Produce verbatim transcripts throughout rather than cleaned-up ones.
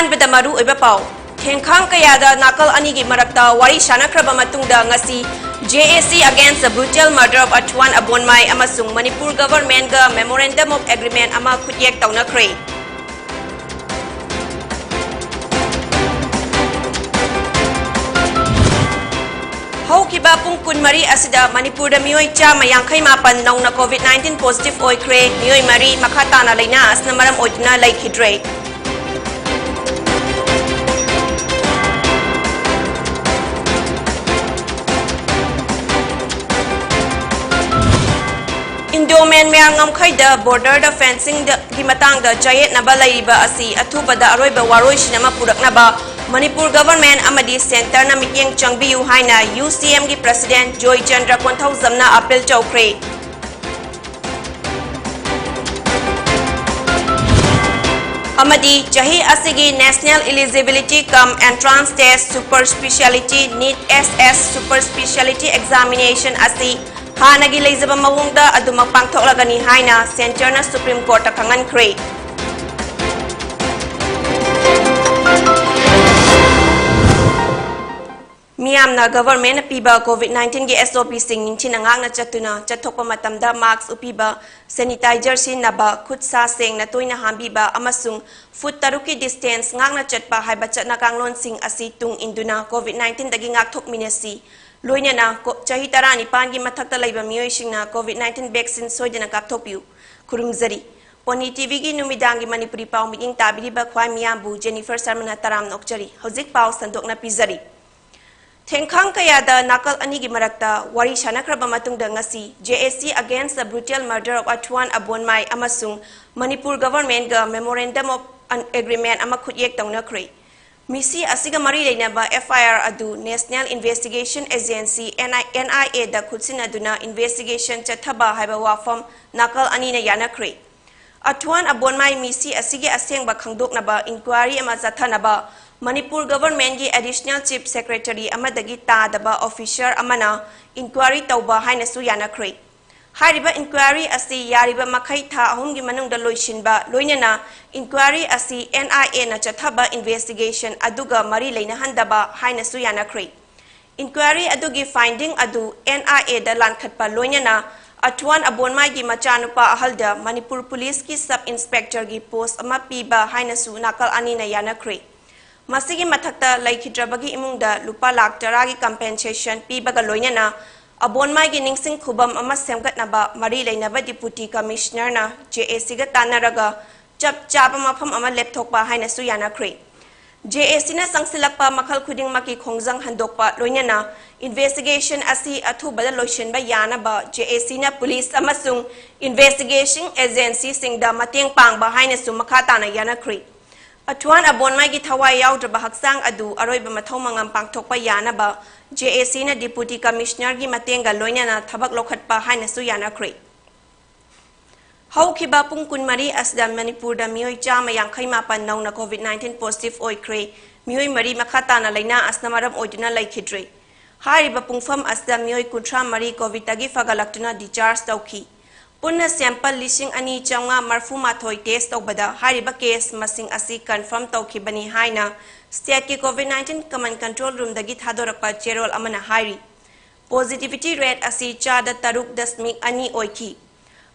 ꯑꯍꯥꯟꯕꯗ ꯃꯔꯨ ꯑꯣꯏꯕ ꯄꯥꯎ꯫ ꯊꯦꯡꯈꯥꯡ ꯀꯌꯥꯗ ꯅꯥꯀꯜ ꯑꯅꯤꯒꯤ ꯃꯔꯛꯇ ꯋꯥꯔꯤ ꯁꯥꯟꯅꯈ꯭ꯔꯕ ꯃꯇꯨꯡꯗ ꯉꯁꯤ J A C Against the Brutal Murder of Atwan Abonmai ꯑꯃꯁꯨꯡ ꯃꯅꯤꯄꯨꯔ ꯒꯚꯔꯟꯃꯦꯟꯠꯒ Memorandum of Agreement ꯑꯃ ꯈꯨꯠꯌꯦꯛ ꯇꯧꯅꯈ꯭ꯔꯦ꯫ ꯍꯧꯈꯤꯕ ꯄꯨꯡ ꯀꯨꯟꯃꯔꯤ ꯑꯁꯤꯗ ꯃꯅꯤꯄꯨꯔꯗ ꯃꯤꯑꯣꯏ ꯆꯥꯝꯃ ꯌꯥꯡꯈꯩ ꯃꯥꯄꯟ ꯅꯧꯅ COVID nineteen positive ꯑꯣꯏꯈ꯭ꯔꯦ꯫ ꯃꯤꯑꯣꯏ ꯃꯔꯤ ꯃꯈꯥ ꯇꯥꯅ ꯂꯥꯏꯅꯥ ꯑꯁꯤꯅ ꯃꯔꯝ ꯑꯣꯏꯗꯨꯅ ꯂꯩꯈꯤꯗ꯭ꯔꯦ꯫ ꯏꯟꯗꯣ ꯃ꯭ꯌꯥꯟꯃꯥꯔ ꯉꯝꯈꯩꯗ border ꯗ fencing ꯗ ꯒꯤ ꯃꯇꯥꯡꯗ ꯆꯌꯦꯠꯅꯕ ꯂꯩꯔꯤꯕ ꯑꯁꯤ ꯑꯊꯨꯕꯗ ꯑꯔꯣꯏꯕ ꯋꯥꯔꯣꯏꯁꯤꯟ ꯑꯃ ꯄꯨꯔꯛꯅꯕ ꯃꯅꯤꯄꯨꯔ ꯒꯚꯔꯟꯃꯦꯟꯠ ꯑꯃꯗꯤ ꯁꯦꯟꯇꯔꯅ ꯃꯤꯠꯌꯦꯡ ꯆꯪꯕꯤꯌꯨ ꯍꯥꯏꯅ U C M ꯒꯤ president ꯖꯣꯏꯆꯟꯗ꯭ꯔ ꯀꯣꯟꯊꯧꯖꯝꯅ appeal ꯇꯧꯈ꯭ꯔꯦ꯫ ꯑꯃꯗꯤ ꯆꯍꯤ ꯑꯁꯤꯒꯤ National Eligibility cum Entrance Test Super Speciality, NEET S S Super Speciality Examination ꯑꯁꯤ ꯍꯥꯟꯅꯒꯤ ꯂꯩꯖꯕ ꯃꯑꯣꯡꯗ ꯑꯗꯨꯃꯛ ꯄꯥꯡꯊꯣꯛꯂꯒꯅꯤ ꯍꯥꯏꯅ ꯁꯦꯟꯇꯔꯅ ꯁꯨꯄ꯭ꯔꯤꯝ ꯀꯣꯔꯠꯇ ꯈꯪꯍꯟꯈ꯭ꯔꯦ꯫ ꯃꯤꯌꯥꯝꯅ ꯒꯚꯔꯟꯃꯦꯟꯠꯅ ꯄꯤꯕ COVID nineteen ꯒꯤ S O P ꯁꯤꯡ ꯅꯤꯡꯊꯤꯅ ꯉꯥꯛꯅ ꯆꯠꯇꯨꯅ ꯆꯠꯊꯣꯛꯄ ꯃꯇꯝꯗ mask ꯎꯞꯄꯤꯕ, sanitizer ꯁꯤꯖꯤꯟꯅꯕ, ꯈꯨꯠ ꯁꯥ ꯁꯦꯡꯅ ꯇꯣꯏꯅ ꯍꯥꯝꯕꯤꯕ ꯑꯃꯁꯨꯡ foot ꯇꯔꯨꯛꯀꯤ distance ꯉꯥꯛꯅ ꯆꯠꯄ ꯍꯥꯏꯕ ꯆꯠꯅ ꯀꯥꯡꯂꯣꯟꯁꯤꯡ ꯑꯁꯤ ꯇꯨꯡ ꯏꯟꯗꯨꯅ COVID nineteen ꯗꯒꯤ ꯉꯥꯛꯊꯣꯛꯃꯤꯟꯅꯁꯤ꯫ ꯂꯣꯏꯅꯅ ꯀꯣ-, ꯆꯍꯤ ꯇꯔꯥꯅꯤꯄꯥꯟꯒꯤ ꯃꯊꯛꯇ ꯂꯩꯕ ꯃꯤꯑꯣꯏꯁꯤꯡꯅ COVID nineteen vaccine ꯁꯣꯏꯗꯅ ꯀꯥꯞꯊꯣꯛꯄꯤꯌꯨ꯫ ꯈꯨꯔꯨꯝꯖꯔꯤ꯫ ꯄꯣꯅꯤ TV ꯒꯤ ꯅꯨꯃꯤꯗꯥꯡꯒꯤ ꯃꯅꯤꯄꯨꯔꯤ ꯄꯥꯎ ꯃꯤꯠꯌꯦꯡ ꯇꯥꯕꯤꯔꯤꯕ ꯈ꯭ꯋꯥꯏ ꯃꯤꯌꯥꯝꯕꯨ ꯖꯦꯅꯤꯐꯔ ꯁꯔꯃꯅ ꯇꯔꯥꯝꯅ ꯑꯣꯛꯆꯔꯤ꯫ ꯍꯧꯖꯤꯛ ꯄꯥꯎ ꯁꯟꯗꯣꯛꯅ ꯄꯤꯖꯔꯤ꯫ ꯊꯦꯡꯈꯥꯡ ꯀꯌꯥꯗ ꯅꯥꯀꯜ ꯑꯅꯤꯒꯤ ꯃꯔꯛꯇ ꯋꯥꯔꯤ ꯁꯥꯟꯅꯈ꯭ꯔꯕ ꯃꯇꯨꯡꯗ ꯉꯁꯤ J A C Against the Brutal Murder of Atwan Abonmai ꯑꯃꯁꯨꯡ ꯃꯅꯤꯄꯨꯔ ꯒꯚꯔꯟꯃꯦꯟꯠꯒ Memorandum of Agreement ꯑꯃ ꯈꯨꯠꯌꯦꯛ ꯇꯧꯅꯈ꯭ꯔꯦ꯫ ꯃꯤꯁꯤ ꯑꯁꯤꯒ ꯃꯔꯤ ꯂꯩꯅꯕ F I R ꯑꯗꯨ National Investigation Agency, N I, N I A the ꯈꯨꯠꯁꯤꯟꯅꯗꯨꯅ investigation ꯆꯠꯊꯕ ꯍꯥꯏꯕ ꯋꯥꯐꯝ ꯅꯥꯀꯜ ꯑꯅꯤꯅ ꯌꯥꯅꯈ꯭ꯔꯦ꯫ ꯑꯊ꯭ꯋꯥꯟ ꯑꯕꯣꯟꯃꯥꯏ ꯃꯤꯁꯤ ꯑꯁꯤꯒꯤ ꯑꯁꯦꯡꯕ ꯈꯪꯗꯣꯛꯅꯕ inquiry ꯑꯃ ꯆꯠꯊꯅꯕ ꯃꯅꯤꯄꯨꯔ ꯒꯚꯔꯟꯃꯦꯟꯠꯒꯤ Additional Chief Secretary ꯑꯃꯗꯒꯤ ꯇꯥꯗꯕ officer ꯑꯃꯅ inquiry ꯇꯧꯕ ꯍꯥꯏꯅꯁꯨ ꯌꯥꯅꯈ꯭ꯔꯦ꯫ ꯍꯥꯏꯔꯤꯕ inquiry ꯑꯁꯤ ꯌꯥꯔꯤꯕ ꯃꯈꯩ ꯊꯥ ꯑꯍꯨꯝꯒꯤ ꯃꯅꯨꯡꯗ ꯂꯣꯏꯁꯤꯟꯕ, ꯂꯣꯏꯅꯅ inquiry ꯑꯁꯤ N I A ꯅ ꯆꯠꯊꯕ investigation ꯑꯗꯨꯒ ꯃꯔꯤ ꯂꯩꯅꯍꯟꯗꯕ ꯍꯥꯏꯅꯁꯨ ꯌꯥꯅꯈ꯭ꯔꯦ꯫ Inquiry ꯑꯗꯨꯒꯤ finding ꯑꯗꯨ N I A ꯗ ꯂꯥꯟꯈꯠꯄ, ꯂꯣꯏꯅꯅ ꯑꯊ꯭ꯋꯥꯟ ꯑꯕꯣꯟꯃꯥꯏꯒꯤ ꯃꯆꯥꯅꯨꯄꯥ ꯑꯍꯜꯗ ꯃꯅꯤꯄꯨꯔ ꯄꯨꯂꯤꯁꯀꯤ sub inspector ꯒꯤ post ꯑꯃ ꯄꯤꯕ ꯍꯥꯏꯅꯁꯨ ꯅꯥꯀꯜ ꯑꯅꯤꯅ ꯌꯥꯅꯈ꯭ꯔꯦ꯫ ꯃꯁꯤꯒꯤ ꯃꯊꯛꯇ, ꯂꯩꯈꯤꯗ꯭ꯔꯕꯒꯤ ꯏꯃꯨꯡꯗ ꯂꯨꯄꯥ ꯂꯥꯈ ꯇꯔꯥꯒꯤ compensation ꯄꯤꯕꯒ ꯂꯣꯏꯅꯅ ꯑꯕꯣꯟꯃꯥꯏꯒꯤ ꯅꯤꯡꯁꯤꯡ ꯈꯨꯕꯝ ꯑꯃ ꯁꯦꯝꯒꯠꯅꯕ ꯃꯔꯤ ꯂꯩꯅꯕ Deputy Commissioner ꯅ J A C ꯒ ꯇꯥꯟꯅꯔꯒ ꯆꯞ ꯆꯥꯕ ꯃꯐꯝ ꯑꯃ ꯂꯦꯞꯊꯣꯛꯄ ꯍꯥꯏꯅꯁꯨ ꯌꯥꯅꯈ꯭ꯔꯦ꯫ J A C ꯅ ꯆꯪꯁꯤꯜꯂꯛꯄ ꯃꯈꯜ ꯈꯨꯗꯤꯡꯃꯛꯀꯤ ꯈꯣꯡꯖꯪ ꯍꯟꯗꯣꯛꯄ, ꯂꯣꯏꯅꯅ investigation ꯑꯁꯤ ꯑꯊꯨꯕꯗ ꯂꯣꯏꯁꯤꯟꯕ ꯌꯥꯅꯕ J A C ꯅ ꯄꯨꯂꯤꯁ ꯑꯃꯁꯨꯡ investigation agency ꯁꯤꯡꯗ ꯃꯇꯦꯡ ꯄꯥꯡꯕ ꯍꯥꯏꯅꯁꯨ ꯃꯈꯥ ꯇꯥꯅ ꯌꯥꯅꯈ꯭ꯔꯦ꯫ ꯑꯊ꯭ꯋꯥꯟ ꯑꯕꯣꯟꯃꯥꯏꯒꯤ ꯊꯋꯥꯏ ꯌꯥꯎꯗ꯭ꯔꯕ ꯍꯛꯆꯥꯡ ꯑꯗꯨ ꯑꯔꯣꯏꯕ ꯃꯊꯧ ꯃꯉꯝ ꯄꯥꯡꯊꯣꯛꯄ ꯌꯥꯅꯕ J A C ꯅ Deputy Commissioner ꯒꯤ ꯃꯇꯦꯡꯒ ꯂꯣꯏꯅꯅ ꯊꯕꯛ ꯂꯧꯈꯠꯄ ꯍꯥꯏꯅꯁꯨ ꯌꯥꯅꯈ꯭ꯔꯦ꯫ ꯍꯧꯈꯤꯕ ꯄꯨꯡ ꯀꯨꯟꯃꯔꯤ ꯑꯁꯤꯗ ꯃꯅꯤꯄꯨꯔꯗ ꯃꯤꯑꯣꯏ ꯆꯥꯝꯃ ꯌꯥꯡꯈꯩ ꯃꯥꯄꯟ ꯅꯧꯅ COVID nineteen positive ꯑꯣꯏꯈ꯭ꯔꯦ꯫ ꯃꯤꯑꯣꯏ ꯃꯔꯤ ꯃꯈꯥ ꯇꯥꯅ ꯂꯥꯏꯅꯥ ꯑꯁꯤꯅ ꯃꯔꯝ ꯑꯣꯏꯗꯨꯅ ꯂꯩꯈꯤꯗ꯭ꯔꯦ꯫ ꯍꯥꯏꯔꯤꯕ ꯄꯨꯡꯐꯝ ꯑꯁꯤꯗ ꯃꯤꯑꯣꯏ ꯀꯨꯟꯊ꯭ꯔꯥ ꯃꯔꯤ COVID ꯇꯒꯤ ꯐꯒꯠꯂꯛꯇꯨꯅ discharge ꯇꯧꯈꯤ꯫ ꯄꯨꯟꯅ sample ꯂꯤꯁꯤꯡ ꯑꯅꯤ ꯆꯥꯝꯃꯉꯥ ꯃꯔꯤꯐꯨ ꯃꯥꯊꯣꯏ test ꯇꯧꯕꯗ ꯍꯥꯏꯔꯤꯕ case ꯃꯁꯤꯡ ꯑꯁꯤ confirm ꯇꯧꯈꯤꯕꯅꯤ ꯍꯥꯏꯅ state ꯀꯤ COVID nineteen command control room ꯗꯒꯤ ꯊꯥꯗꯣꯔꯛꯄ ꯆꯦꯔꯣꯜ ꯑꯃꯅ ꯍꯥꯏꯔꯤ꯫ Positivity rate ꯑꯁꯤ ꯆꯥꯗ ꯇꯔꯨꯛ ꯗꯁꯃꯤꯛ ꯑꯅꯤ ꯑꯣꯏꯈꯤ꯫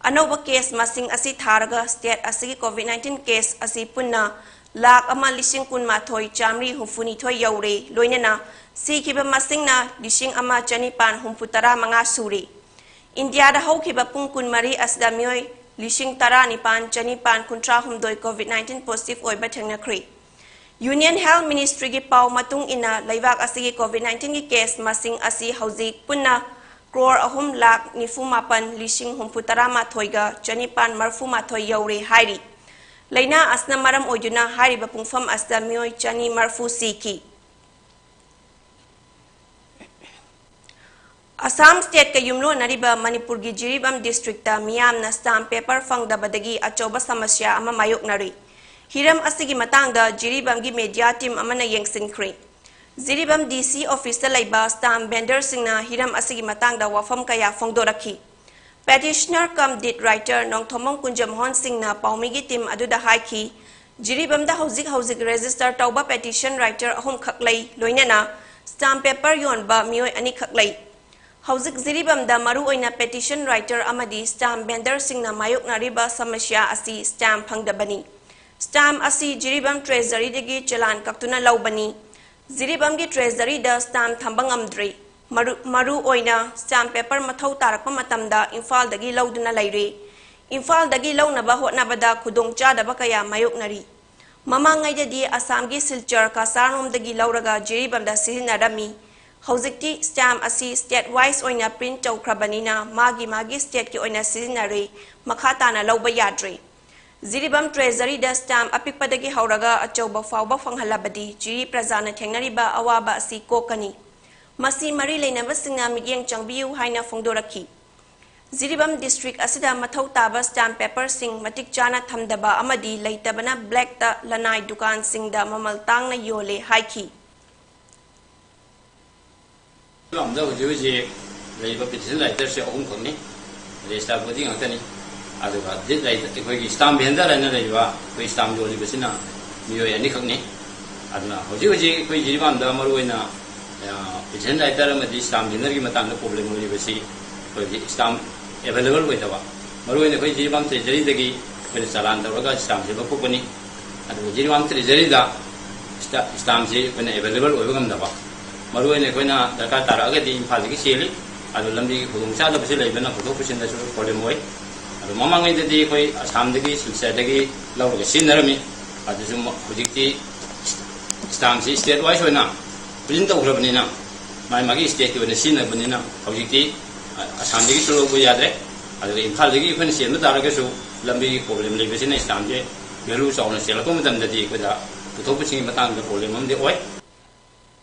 ꯑꯅꯧꯕ case ꯃꯁꯤꯡ ꯑꯁꯤ ꯊꯥꯔꯒ state ꯑꯁꯤꯒꯤ COVID nineteen case ꯑꯁꯤ ꯄꯨꯟꯅ ꯂꯥꯈ ꯑꯃ ꯂꯤꯁꯤꯡ ꯀꯨꯟꯃꯥꯊꯣꯏ ꯆꯥꯃꯔꯤ ꯍꯨꯝꯐꯨꯅꯤꯊꯣꯏ ꯌꯧꯔꯦ, ꯂꯣꯏꯅꯅ ꯁꯤꯈꯤꯕ ꯃꯁꯤꯡꯅ ꯂꯤꯁꯤꯡ ꯑꯃ ꯆꯅꯤꯄꯥꯟ ꯍꯨꯝꯐꯨ ꯇꯔꯥ ꯃꯉꯥ ꯁꯨꯔꯦ꯫ ꯏꯟꯗꯤꯌꯥꯗ ꯍꯧꯈꯤꯕ ꯄꯨꯡ ꯀꯨꯟꯃꯔꯤ ꯑꯁꯤꯗ ꯃꯤꯑꯣꯏ ꯂꯤꯁꯤꯡ ꯇꯔꯥꯅꯤꯄꯥꯟ ꯆꯅꯤꯄꯥꯟ ꯀꯨꯟꯊ꯭ꯔꯥ ꯍꯨꯝꯗꯣꯏ COVID nineteen positive ꯑꯣꯏꯕ ꯊꯦꯡꯅꯈ꯭ꯔꯦ꯫ Union Health Ministry ꯒꯤ ꯄꯥꯎ ꯃꯇꯨꯡ ꯏꯟꯅ, ꯂꯩꯕꯥꯛ ꯑꯁꯤꯒꯤ COVID nineteen ꯒꯤ case ꯃꯁꯤꯡ ꯑꯁꯤ ꯍꯧꯖꯤꯛ ꯄꯨꯟꯅ ꯀ꯭ꯔꯣꯔ ꯑꯍꯨꯝ ꯂꯥꯈ ꯅꯤꯐꯨ ꯃꯥꯄꯟ ꯂꯤꯁꯤꯡ ꯍꯨꯝꯐꯨ ꯇꯔꯥ ꯃꯥꯊꯣꯏꯒ ꯆꯅꯤꯄꯥꯟ ꯃꯔꯤꯐꯨ ꯃꯥꯊꯣꯏ ꯌꯧꯔꯦ ꯍꯥꯏꯔꯤ꯫ ꯂꯥꯏꯅꯥ ꯑꯁꯤꯅ ꯃꯔꯝ ꯑꯣꯏꯗꯨꯅ ꯍꯥꯏꯔꯤꯕ ꯄꯨꯡꯐꯝ ꯑꯁꯤꯗ ꯃꯤꯑꯣꯏ ꯆꯅꯤ ꯃꯔꯤꯐꯨ ꯁꯤꯈꯤ꯫ ꯑꯁꯥꯝ state ꯀ ꯌꯨꯝꯂꯣꯟꯅꯔꯤꯕ ꯃꯅꯤꯄꯨꯔꯒꯤ ꯖꯤꯔꯤꯕꯥꯝ district ꯇ ꯃꯤꯌꯥꯝꯅ stamp paper ꯐꯪꯗꯕꯗꯒꯤ ꯑꯆꯧꯕ ꯁꯃꯁ꯭ꯌꯥ ꯑꯃ ꯃꯥꯌꯣꯛꯅꯔꯤ꯫ ꯍꯤꯔꯝ ꯑꯁꯤꯒꯤ ꯃꯇꯥꯡꯗ ꯖꯤꯔꯤꯕꯥꯝꯒꯤ media team ꯑꯃꯅ ꯌꯦꯡꯁꯤꯟꯈ꯭ꯔꯦ꯫ ꯖꯤꯔꯤꯕꯥꯝ D C office ꯇ ꯂꯩꯕ stamp vendor ꯁꯤꯡꯅ ꯍꯤꯔꯝ ꯑꯁꯤꯒꯤ ꯃꯇꯥꯡꯗ ꯋꯥꯐꯝ ꯀꯌꯥ ꯐꯣꯡꯗꯣꯔꯛꯈꯤ꯫ Petitioner cum deed writer Nongthombam ꯀꯨꯟꯖꯃꯣꯍꯟ ꯁꯤꯡꯅ ꯄꯥꯎꯃꯤꯒꯤ team ꯑꯗꯨꯗ ꯍꯥꯏꯈꯤ, ꯖꯤꯔꯤꯕꯥꯝꯗ ꯍꯧꯖꯤꯛ ꯍꯧꯖꯤꯛ register ꯇꯧꯕ petition writer ꯑꯍꯨꯝꯈꯛ ꯂꯩ, ꯂꯣꯏꯅꯅ stamp paper ꯌꯣꯟꯕ ꯃꯤꯑꯣꯏ ꯑꯅꯤꯈꯛ ꯂꯩ꯫ ꯍꯧꯖꯤꯛ ꯖꯤꯔꯤꯕꯥꯝꯗ ꯃꯔꯨꯑꯣꯏꯅ petition writer ꯑꯃꯗꯤ stamp vendor ꯁꯤꯡꯅ ꯃꯥꯌꯣꯛꯅꯔꯤꯕ ꯁꯃꯁ꯭ꯌꯥ ꯑꯁꯤ stamp ꯐꯪꯗꯕꯅꯤ꯫ Stamp ꯑꯁꯤ ꯖꯤꯔꯤꯕꯥꯝ treasury ꯗꯒꯤ ꯆꯂꯥꯟ ꯀꯛꯇꯨꯅ ꯂꯧꯕꯅꯤ꯫ ꯖꯤꯔꯤꯕꯥꯝꯒꯤ treasury ꯗ stamp ꯊꯝꯕ ꯉꯝꯗ꯭ꯔꯦ꯫ ꯃꯔꯨ-, ꯃꯔꯨ ꯑꯣꯏꯅ stamp paper ꯃꯊꯧ ꯇꯥꯔꯛꯄ ꯃꯇꯝꯗ ꯏꯝꯐꯥꯜꯗꯒꯤ ꯂꯧꯗꯨꯅ ꯂꯩꯔꯦ꯫ ꯏꯝꯐꯥꯜꯗꯒꯤ ꯂꯧꯅꯕ ꯍꯣꯠꯅꯕꯗ ꯈꯨꯗꯣꯡ ꯆꯥꯗꯕ ꯀꯌꯥ ꯃꯥꯌꯣꯛꯅꯔꯤ꯫ ꯃꯃꯥꯡꯉꯩꯗꯗꯤ ꯑꯁꯥꯝꯒꯤ ꯁꯤꯜꯆꯔ ꯀꯁꯥꯔꯔꯣꯝꯗꯒꯤ ꯂꯧꯔꯒ ꯖꯤꯔꯤꯕꯥꯝꯗ ꯁꯤꯖꯤꯟꯅꯔꯝꯃꯤ꯫ ꯍꯧꯖꯤꯛꯇꯤ stamp ꯑꯁꯤ state wise ꯑꯣꯏꯅ print ꯇꯧꯈ꯭ꯔꯕꯅꯤꯅ ꯃꯥꯒꯤ ꯃꯥꯒꯤ state ꯀꯤ ꯑꯣꯏꯅ ꯁꯤꯖꯤꯟꯅꯔꯦ, ꯃꯈꯥ ꯇꯥꯅ ꯂꯧꯕ ꯌꯥꯗ꯭ꯔꯦ꯫ ꯖꯤꯔꯤꯕꯥꯝ treasury ꯗ stamp ꯑꯄꯤꯛꯄꯗꯒꯤ ꯍꯧꯔꯒ ꯑꯆꯧꯕ ꯐꯥꯎꯕ ꯐꯪꯍꯜꯂꯕꯗꯤ ꯖꯤꯔꯤ ꯄ꯭ꯔꯖꯥꯅ ꯊꯦꯡꯅꯔꯤꯕ ꯑꯋꯥꯕ ꯑꯁꯤ ꯀꯣꯛꯀꯅꯤ꯫ ꯃꯁꯤ ꯃꯔꯤ ꯂꯩꯅꯕꯁꯤꯡꯅ ꯃꯤꯠꯌꯦꯡ ꯆꯪꯕꯤꯌꯨ ꯍꯥꯏꯅ ꯐꯣꯡꯗꯣꯔꯛꯈꯤ꯫ ꯖꯤꯔꯤꯕꯥꯝ district ꯑꯁꯤꯗ ꯃꯊꯧ ꯇꯥꯕ stamp paper ꯁꯤꯡ ꯃꯇꯤꯛ ꯆꯥꯅ ꯊꯝꯗꯕ ꯑꯃꯗꯤ ꯂꯩꯇꯕꯅ black ꯇ ꯂꯅꯥꯏ ꯗꯨꯀꯥꯟꯁꯤꯡꯗ ꯃꯃꯜ ꯇꯥꯡꯅ ꯌꯣꯜꯂꯦ ꯍꯥꯏꯈꯤ꯫ ꯂꯝꯗ ꯍꯧꯖꯤꯛ ꯍꯧꯖꯤꯛ ꯂꯩꯔꯤꯕ petition writer ꯁꯦ ꯑꯍꯨꯝꯈꯛꯅꯤ, register body ꯉꯥꯛꯇꯅꯤ꯫ ꯑꯗꯨꯒ deed writer, ꯑꯩꯈꯣꯏꯒꯤ stamp vendor ꯍꯥꯏꯅ ꯂꯩꯔꯤꯕ, ꯑꯩꯈꯣꯏ stamp ꯌꯣꯜꯂꯤꯕꯁꯤꯅ ꯃꯤꯑꯣꯏ ꯑꯅꯤꯈꯛꯅꯤ꯫ ꯑꯗꯨꯅ ꯍꯧꯖꯤꯛ ꯍꯧꯖꯤꯛ ꯑꯩꯈꯣꯏ ꯖꯤꯔꯤꯕꯥꯝꯗ ꯃꯔꯨꯑꯣꯏꯅ, ꯑ, petition writer ꯑꯃꯗꯤ stamp vendor ꯒꯤ ꯃꯇꯥꯡꯗ problem ꯑꯣꯏꯔꯤꯕꯁꯤ ꯑꯩꯈꯣꯏꯒꯤ stamp available ꯑꯣꯏꯗꯕ, ꯃꯔꯨꯑꯣꯏꯅ ꯑꯩꯈꯣꯏ ꯖꯤꯔꯤꯕꯥꯝ treasury ꯗꯒꯤ ꯑꯩꯈꯣꯏꯅ ꯆꯂꯥꯟ ꯇꯧꯔꯒ stamp ꯁꯦ ꯂꯧꯊꯣꯛꯄꯅꯤ꯫ ꯑꯗꯨꯒ ꯖꯤꯔꯤꯕꯥꯝ treasury ꯗ sta-, stamp ꯁꯤ ꯑꯩꯈꯣꯏꯅ available ꯑꯣꯏꯕ ꯉꯝꯗꯕ, ꯃꯔꯨꯑꯣꯏꯅ ꯑꯩꯈꯣꯏꯅ ꯗꯔꯀꯥꯔ ꯇꯥꯔꯛꯑꯒꯗꯤ ꯏꯝꯐꯥꯜꯗꯒꯤ ꯆꯦꯜꯂꯤ꯫ ꯑꯗꯨ ꯂꯝꯕꯤꯒꯤ ꯈꯨꯗꯣꯡꯆꯥꯗꯕꯁꯨ ꯂꯩꯕꯅ ꯄꯨꯊꯣꯛ ꯄꯨꯁꯤꯟꯗꯁꯨ problem ꯑꯣꯏ꯫ ꯑꯗꯨ ꯃꯃꯥꯡꯉꯩꯗꯗꯤ ꯑꯩꯈꯣꯏ ꯑꯁꯥꯝꯗꯒꯤ, ꯁꯤꯜꯆꯔꯗꯒꯤ ꯂꯧꯔꯒ ꯁꯤꯖꯤꯟꯅꯔꯝꯃꯤ꯫ ꯑꯗꯨꯁꯨ ꯃ-, ꯍꯧꯖꯤꯛꯇꯤ stamp ꯁꯤ state wise ꯑꯣꯏꯅ print ꯇꯧꯈ꯭ꯔꯕꯅꯤꯅ, ꯃꯥꯒꯤ ꯃꯥꯒꯤ state ꯀꯤ ꯑꯣꯏꯅ ꯁꯤꯖꯤꯟꯅꯕꯅꯤꯅ, ꯍꯧꯖꯤꯛꯇꯤ, ꯑ, ꯑꯁꯥꯝꯗꯒꯤꯁꯨ ꯂꯧꯕ ꯌꯥꯗ꯭ꯔꯦ꯫ ꯑꯗꯨꯒ ꯏꯝꯐꯥꯜꯗꯒꯤ ꯑꯩꯈꯣꯏꯅ ꯆꯦꯟꯕ ꯇꯥꯔꯒꯁꯨ, ꯂꯝꯕꯤꯒꯤ problem ꯂꯩꯕꯁꯤꯅ stamp ꯁꯦ value ꯆꯥꯎꯅ ꯆꯦꯜꯂꯛꯄ ꯃꯇꯝꯗꯗꯤ ꯑꯩꯈꯣꯏꯗ ꯄꯨꯊꯣꯛ ꯄꯨꯁꯤꯟꯒꯤ ꯃꯇꯥꯡꯗ problem ꯑꯃꯗꯤ ꯑꯣꯏ꯫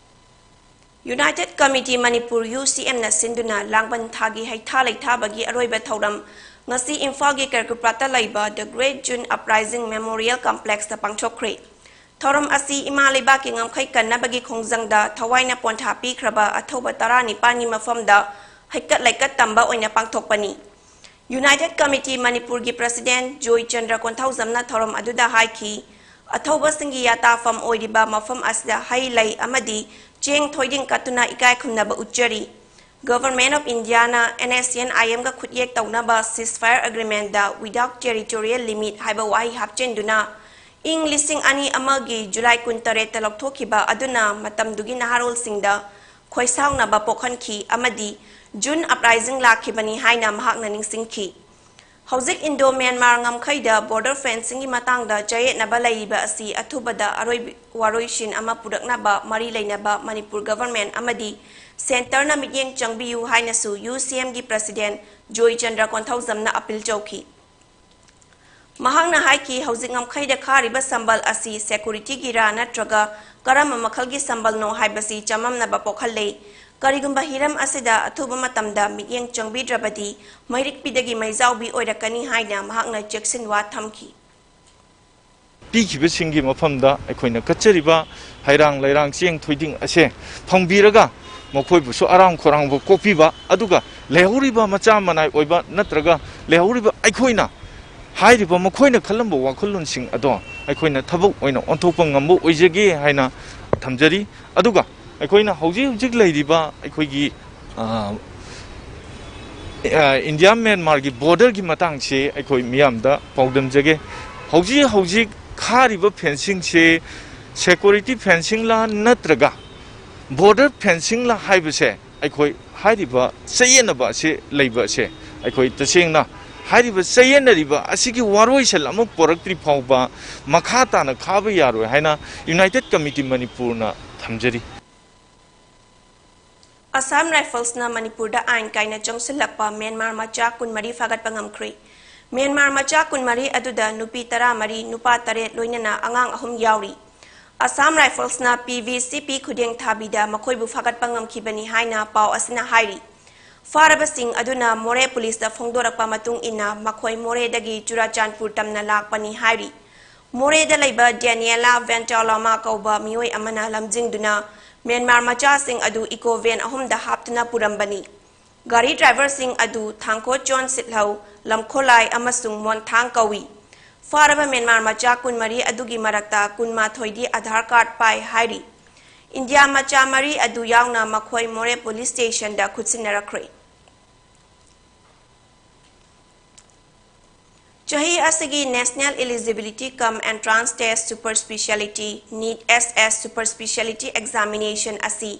United Committee Manipur, U C M ꯅ ꯁꯤꯟꯗꯨꯅ ꯂꯥꯡꯕꯟ ꯊꯥꯒꯤ ꯍꯩꯊꯥ ꯂꯩꯊꯥꯕꯒꯤ ꯑꯔꯣꯏꯕ ꯊꯧꯔꯝ ꯉꯁꯤ ꯏꯝꯐꯥꯜꯒꯤ ꯀꯔꯀꯨꯄ꯭ꯔꯥꯠꯇ ꯂꯩꯕ The Great June Uprising Memorial Complex ꯇ ꯄꯥꯡꯊꯣꯛꯈ꯭ꯔꯦ꯫ ꯊꯧꯔꯝ ꯑꯁꯤ ꯏꯃꯥ ꯂꯩꯕꯥꯛꯀꯤ ꯉꯝꯈꯩ ꯀꯟꯅꯕꯒꯤ ꯈꯣꯡꯖꯪꯗ ꯊꯋꯥꯏꯅ ꯄꯣꯟꯊꯥ ꯄꯤꯈ꯭ꯔꯕ ꯑꯊꯧꯕ ꯇꯔꯥꯅꯤꯄꯥꯟꯒꯤ ꯃꯐꯝꯗ ꯍꯩꯀꯠ ꯂꯩꯀꯠ ꯇꯝꯕ ꯑꯣꯏꯅ ꯄꯥꯡꯊꯣꯛꯄꯅꯤ꯫ United Committee ꯃꯅꯤꯄꯨꯔꯒꯤ President ꯖꯣꯏ ꯆꯟꯗ꯭ꯔ ꯀꯣꯟꯊꯧꯖꯝꯅ ꯊꯧꯔꯝ ꯑꯗꯨꯗ ꯍꯥꯏꯈꯤ, ꯑꯊꯧꯕꯁꯤꯡꯒꯤ ꯌꯥꯇꯥꯐꯝ ꯑꯣꯏꯔꯤꯕ ꯃꯐꯝ ꯑꯁꯤꯗ ꯍꯩ ꯂꯩ ꯑꯃꯗꯤ ꯆꯦꯡ ꯊꯣꯏꯗꯤꯡ ꯀꯠꯇꯨꯅ ꯏꯀꯥꯏ ꯈꯨꯝꯅꯕ ꯎꯠꯆꯔꯤ꯫ Government of Indiaꯅ NSCN-IMꯒ ꯈꯨꯠꯌꯦꯛ ꯇꯧꯅꯕ ceasefire agreementꯗ without territorial limit ꯍꯥꯏꯕ ꯋꯥꯍꯩ ꯍꯥꯞꯆꯤꯟꯗꯨꯅ ꯏꯪ ꯂꯤꯁꯤꯡ ꯑꯅꯤ ꯑꯃꯒꯤ ꯖꯨꯂꯥꯏ ꯀꯨꯟꯇꯔꯦꯠꯇ ꯂꯧꯊꯣꯛꯈꯤꯕ ꯑꯗꯨꯅ ꯃꯇꯝꯗꯨꯒꯤ ꯅꯍꯥꯔꯣꯜꯁꯤꯡꯗ ꯈꯣꯏꯁꯥꯎꯅꯕ ꯄꯣꯛꯍꯟꯈꯤ ꯑꯃꯗꯤ June uprising ꯂꯥꯛꯈꯤꯕꯅꯤ ꯍꯥꯏꯅ ꯃꯍꯥꯛꯅ ꯅꯤꯡꯁꯤꯡꯈꯤ꯫ ꯍꯧꯖꯤꯛ Indo-Myanmar ꯉꯝꯈꯩꯗ border fencingꯒꯤ ꯃꯇꯥꯡꯗ ꯆꯌꯦꯠꯅꯕ ꯂꯩꯔꯤꯕ ꯑꯁꯤ ꯑꯊꯨꯕꯗ ꯑꯔꯣꯏꯕ ꯋꯥꯔꯣꯏꯁꯤꯟ ꯑꯃ ꯄꯨꯔꯛꯅꯕ ꯃꯔꯤ ꯂꯩꯅꯕ ꯃꯅꯤꯄꯨꯔ government ꯑꯃꯗꯤ centreꯅ ꯃꯤꯠꯌꯦꯡ ꯆꯪꯕꯤꯌꯨ ꯍꯥꯏꯅꯁꯨ UCMꯒꯤ President ꯖꯣꯏ ꯆꯟꯗ꯭ꯔ ꯀꯣꯟꯊꯧꯖꯝꯅ appeal ꯇꯧꯈꯤ꯫ ꯃꯍꯥꯛꯅ ꯍꯥꯏꯈꯤ, ꯍꯧꯖꯤꯛ ꯉꯝꯈꯩꯗ ꯈꯥꯔꯤꯕ ꯁꯝꯕꯜ ꯑꯁꯤ securityꯒꯤꯔꯥ ꯅꯠꯇ꯭ꯔꯒ ꯀꯔꯝꯕ ꯃꯈꯜꯒꯤ ꯁꯝꯕꯜꯅꯣ ꯍꯥꯏꯕꯁꯤ ꯆꯃꯝꯅꯕ ꯄꯣꯛꯍꯜꯂꯦ꯫ ꯀꯔꯤꯒꯨꯝꯕ ꯍꯤꯔꯝ ꯑꯁꯤꯗ ꯑꯊꯨꯕ ꯃꯇꯝꯗ ꯃꯤꯠꯌꯦꯡ ꯆꯪꯕꯤꯗ꯭ꯔꯕꯗꯤ ꯃꯩꯔꯤꯛꯄꯤꯗꯒꯤ ꯃꯩꯖꯥꯎꯕꯤ ꯑꯣꯏꯔꯛꯀꯅꯤ ꯍꯥꯏꯅ ꯃꯍꯥꯛꯅ ꯆꯦꯛꯁꯤꯟꯋꯥ ꯊꯝꯈꯤ꯫ ꯄꯤꯈꯤꯕꯁꯤꯡꯒꯤ ꯃꯐꯝꯗ ꯑꯩꯈꯣꯏꯅ ꯀꯠꯆꯔꯤꯕ ꯍꯩꯔꯥꯡ ꯂꯩꯔꯥꯡ ꯆꯦꯡ ꯊꯣꯏꯗꯤꯡ ꯑꯁꯦ ꯐꯪꯕꯤꯔꯒ ꯃꯈꯣꯏꯕꯨꯁꯨ ꯑꯔꯥꯝ ꯈꯧꯔꯥꯡꯕ ꯀꯣꯛꯄꯤꯕ, ꯑꯗꯨꯒ ꯂꯩꯍꯧꯔꯤꯕ ꯃꯆꯥ ꯃꯅꯥꯏ ꯑꯣꯏꯕ ꯅꯠꯇ꯭ꯔꯒ ꯂꯩꯍꯧꯔꯤꯕ ꯑꯩꯈꯣꯏꯅ ꯍꯥꯏꯔꯤꯕ ꯃꯈꯣꯏꯅ ꯈꯜꯂꯝꯕ ꯋꯥꯈꯜꯂꯣꯟꯁꯤꯡ ꯑꯗꯣ ꯑꯩꯈꯣꯏꯅ ꯊꯕꯛ ꯑꯣꯏꯅ ꯑꯣꯟꯊꯣꯛꯄ ꯉꯝꯕ ꯑꯣꯏꯖꯒꯦ ꯍꯥꯏꯅ ꯊꯝꯖꯔꯤ꯫ ꯑꯗꯨꯒ ꯑꯩꯈꯣꯏꯅ ꯍꯧꯖꯤꯛ ꯍꯧꯖꯤꯛ ꯂꯩꯔꯤꯕ ꯑꯩꯈꯣꯏꯒꯤ, ꯑ, ꯑ, ꯏꯟꯗꯤꯌꯥ ꯃ꯭ꯌꯥꯟꯃꯥꯔꯒꯤ borderꯒꯤ ꯃꯇꯥꯡꯁꯤ ꯑꯩꯈꯣꯏ ꯃꯤꯌꯥꯝꯗ ꯄꯥꯎꯗꯝꯖꯒꯦ꯫ ꯍꯧꯖꯤꯛ ꯍꯧꯖꯤꯛ ꯈꯥꯔꯤꯕ fencingꯁꯦ security fencingꯂ ꯅꯠꯇ꯭ꯔꯒ border fencingꯂ ꯍꯥꯏꯕꯁꯦ, ꯑꯩꯈꯣꯏ ꯍꯥꯏꯔꯤꯕ ꯆꯌꯦꯠꯅꯕ ꯑꯁꯤ ꯂꯩꯕ ꯑꯁꯦ, ꯑꯩꯈꯣꯏ ꯇꯁꯦꯡꯅ ꯍꯥꯏꯔꯤꯕ ꯆꯌꯦꯠꯅꯔꯤꯕ ꯑꯁꯤꯒꯤ ꯋꯥꯔꯣꯏꯁꯤꯟ ꯑꯃ ꯄꯨꯔꯛꯇ꯭ꯔꯤ ꯐꯥꯎꯕ ꯃꯈꯥ ꯇꯥꯅ ꯈꯥꯕ ꯌꯥꯔꯣꯏ ꯍꯥꯏꯅ United Committee ꯃꯅꯤꯄꯨꯔꯅ ꯊꯝꯖꯔꯤ꯫ Assam Riflesꯅ ꯃꯅꯤꯄꯨꯔꯗ ꯑꯥꯏꯟ ꯀꯥꯏꯅ ꯆꯪꯁꯤꯜꯂꯛꯄ ꯃ꯭ꯌꯥꯟꯃꯥꯔ ꯃꯆꯥ ꯀꯨꯟꯃꯔꯤ ꯐꯥꯒꯠꯄ ꯉꯝꯈ꯭ꯔꯦ꯫ ꯃ꯭ꯌꯥꯟꯃꯥꯔ ꯃꯆꯥ ꯀꯨꯟꯃꯔꯤ ꯑꯗꯨꯗ ꯅꯨꯄꯤ ꯇꯔꯥꯃꯔꯤ, ꯅꯨꯄꯥ ꯇꯔꯦꯠ ꯂꯣꯏꯅꯅ ꯑꯉꯥꯡ ꯑꯍꯨꯝ ꯌꯥꯎꯔꯤ꯫ Assam Riflesꯅ PVCP ꯈꯨꯗꯦꯡ ꯊꯥꯕꯤꯗ ꯃꯈꯣꯏꯕꯨ ꯐꯥꯒꯠꯄ ꯉꯝꯈꯤꯕꯅꯤ ꯍꯥꯏꯅ ꯄꯥꯎ ꯑꯁꯤꯅ ꯍꯥꯏꯔꯤ꯫ ꯐꯥꯔꯕꯁꯤꯡ ꯑꯗꯨꯅ ꯃꯣꯔꯦ ꯄꯨꯂꯤꯁꯇ ꯐꯣꯡꯗꯣꯔꯛꯄ ꯃꯇꯨꯡ ꯏꯟꯅ ꯃꯈꯣꯏ ꯃꯣꯔꯦꯗꯒꯤ ꯆꯨꯔꯥꯆꯥꯟꯄꯨꯔ ꯇꯝꯅ ꯂꯥꯛꯄꯅꯤ ꯍꯥꯏꯔꯤ꯫ ꯃꯣꯔꯦꯗ ꯂꯩꯕ ꯗꯦꯅꯤꯌꯦꯂꯥ ꯚꯦꯟꯇꯥꯂꯣꯃꯥ ꯀꯧꯕ ꯃꯤꯑꯣꯏ ꯑꯃꯅ ꯂꯝꯖꯤꯡꯗꯨꯅ ꯃ꯭ꯌꯥꯟꯃꯥꯔ ꯃꯆꯥꯁꯤꯡ ꯑꯗꯨ eco van ꯑꯍꯨꯝꯗ ꯍꯥꯞꯇꯨꯅ ꯄꯨꯔꯝꯕꯅꯤ꯫ ꯒꯥꯔꯤ ꯗ꯭ꯔꯥꯏꯚꯔꯁꯤꯡ ꯑꯗꯨ ꯊꯥꯡꯈꯣꯆꯣꯟ ꯁꯤꯠꯍꯧ, ꯂꯝꯈꯣꯂꯥꯏ ꯑꯃꯁꯨꯡ ꯃꯣꯟꯊꯥꯡ ꯀꯧꯏ꯫ ꯐꯥꯔꯕ ꯃ꯭ꯌꯥꯟꯃꯥꯔ ꯃꯆꯥ ꯀꯨꯟꯃꯔꯤ ꯑꯗꯨꯒꯤ ꯃꯔꯛꯇ ꯀꯨꯟꯃꯥꯊꯣꯏꯗꯤ ꯑꯙꯥꯔ ꯀꯥꯔꯗ ꯄꯥꯏ ꯍꯥꯏꯔꯤ꯫ ꯏꯟꯗꯤꯌꯥ ꯃꯆꯥ ꯃꯔꯤ ꯑꯗꯨ ꯌꯥꯎꯅ ꯃꯈꯣꯏ ꯃꯣꯔꯦ ꯄꯨꯂꯤꯁ ꯁ꯭ꯇꯦꯁꯟꯗ ꯈꯨꯠꯁꯤꯟꯅꯔꯛꯈ꯭ꯔꯦ꯫ ꯆꯍꯤ ꯑꯁꯤꯒꯤ National Eligibility cum Entrance Test Super Speciality, NEET S S Super Speciality Examination ꯑꯁꯤ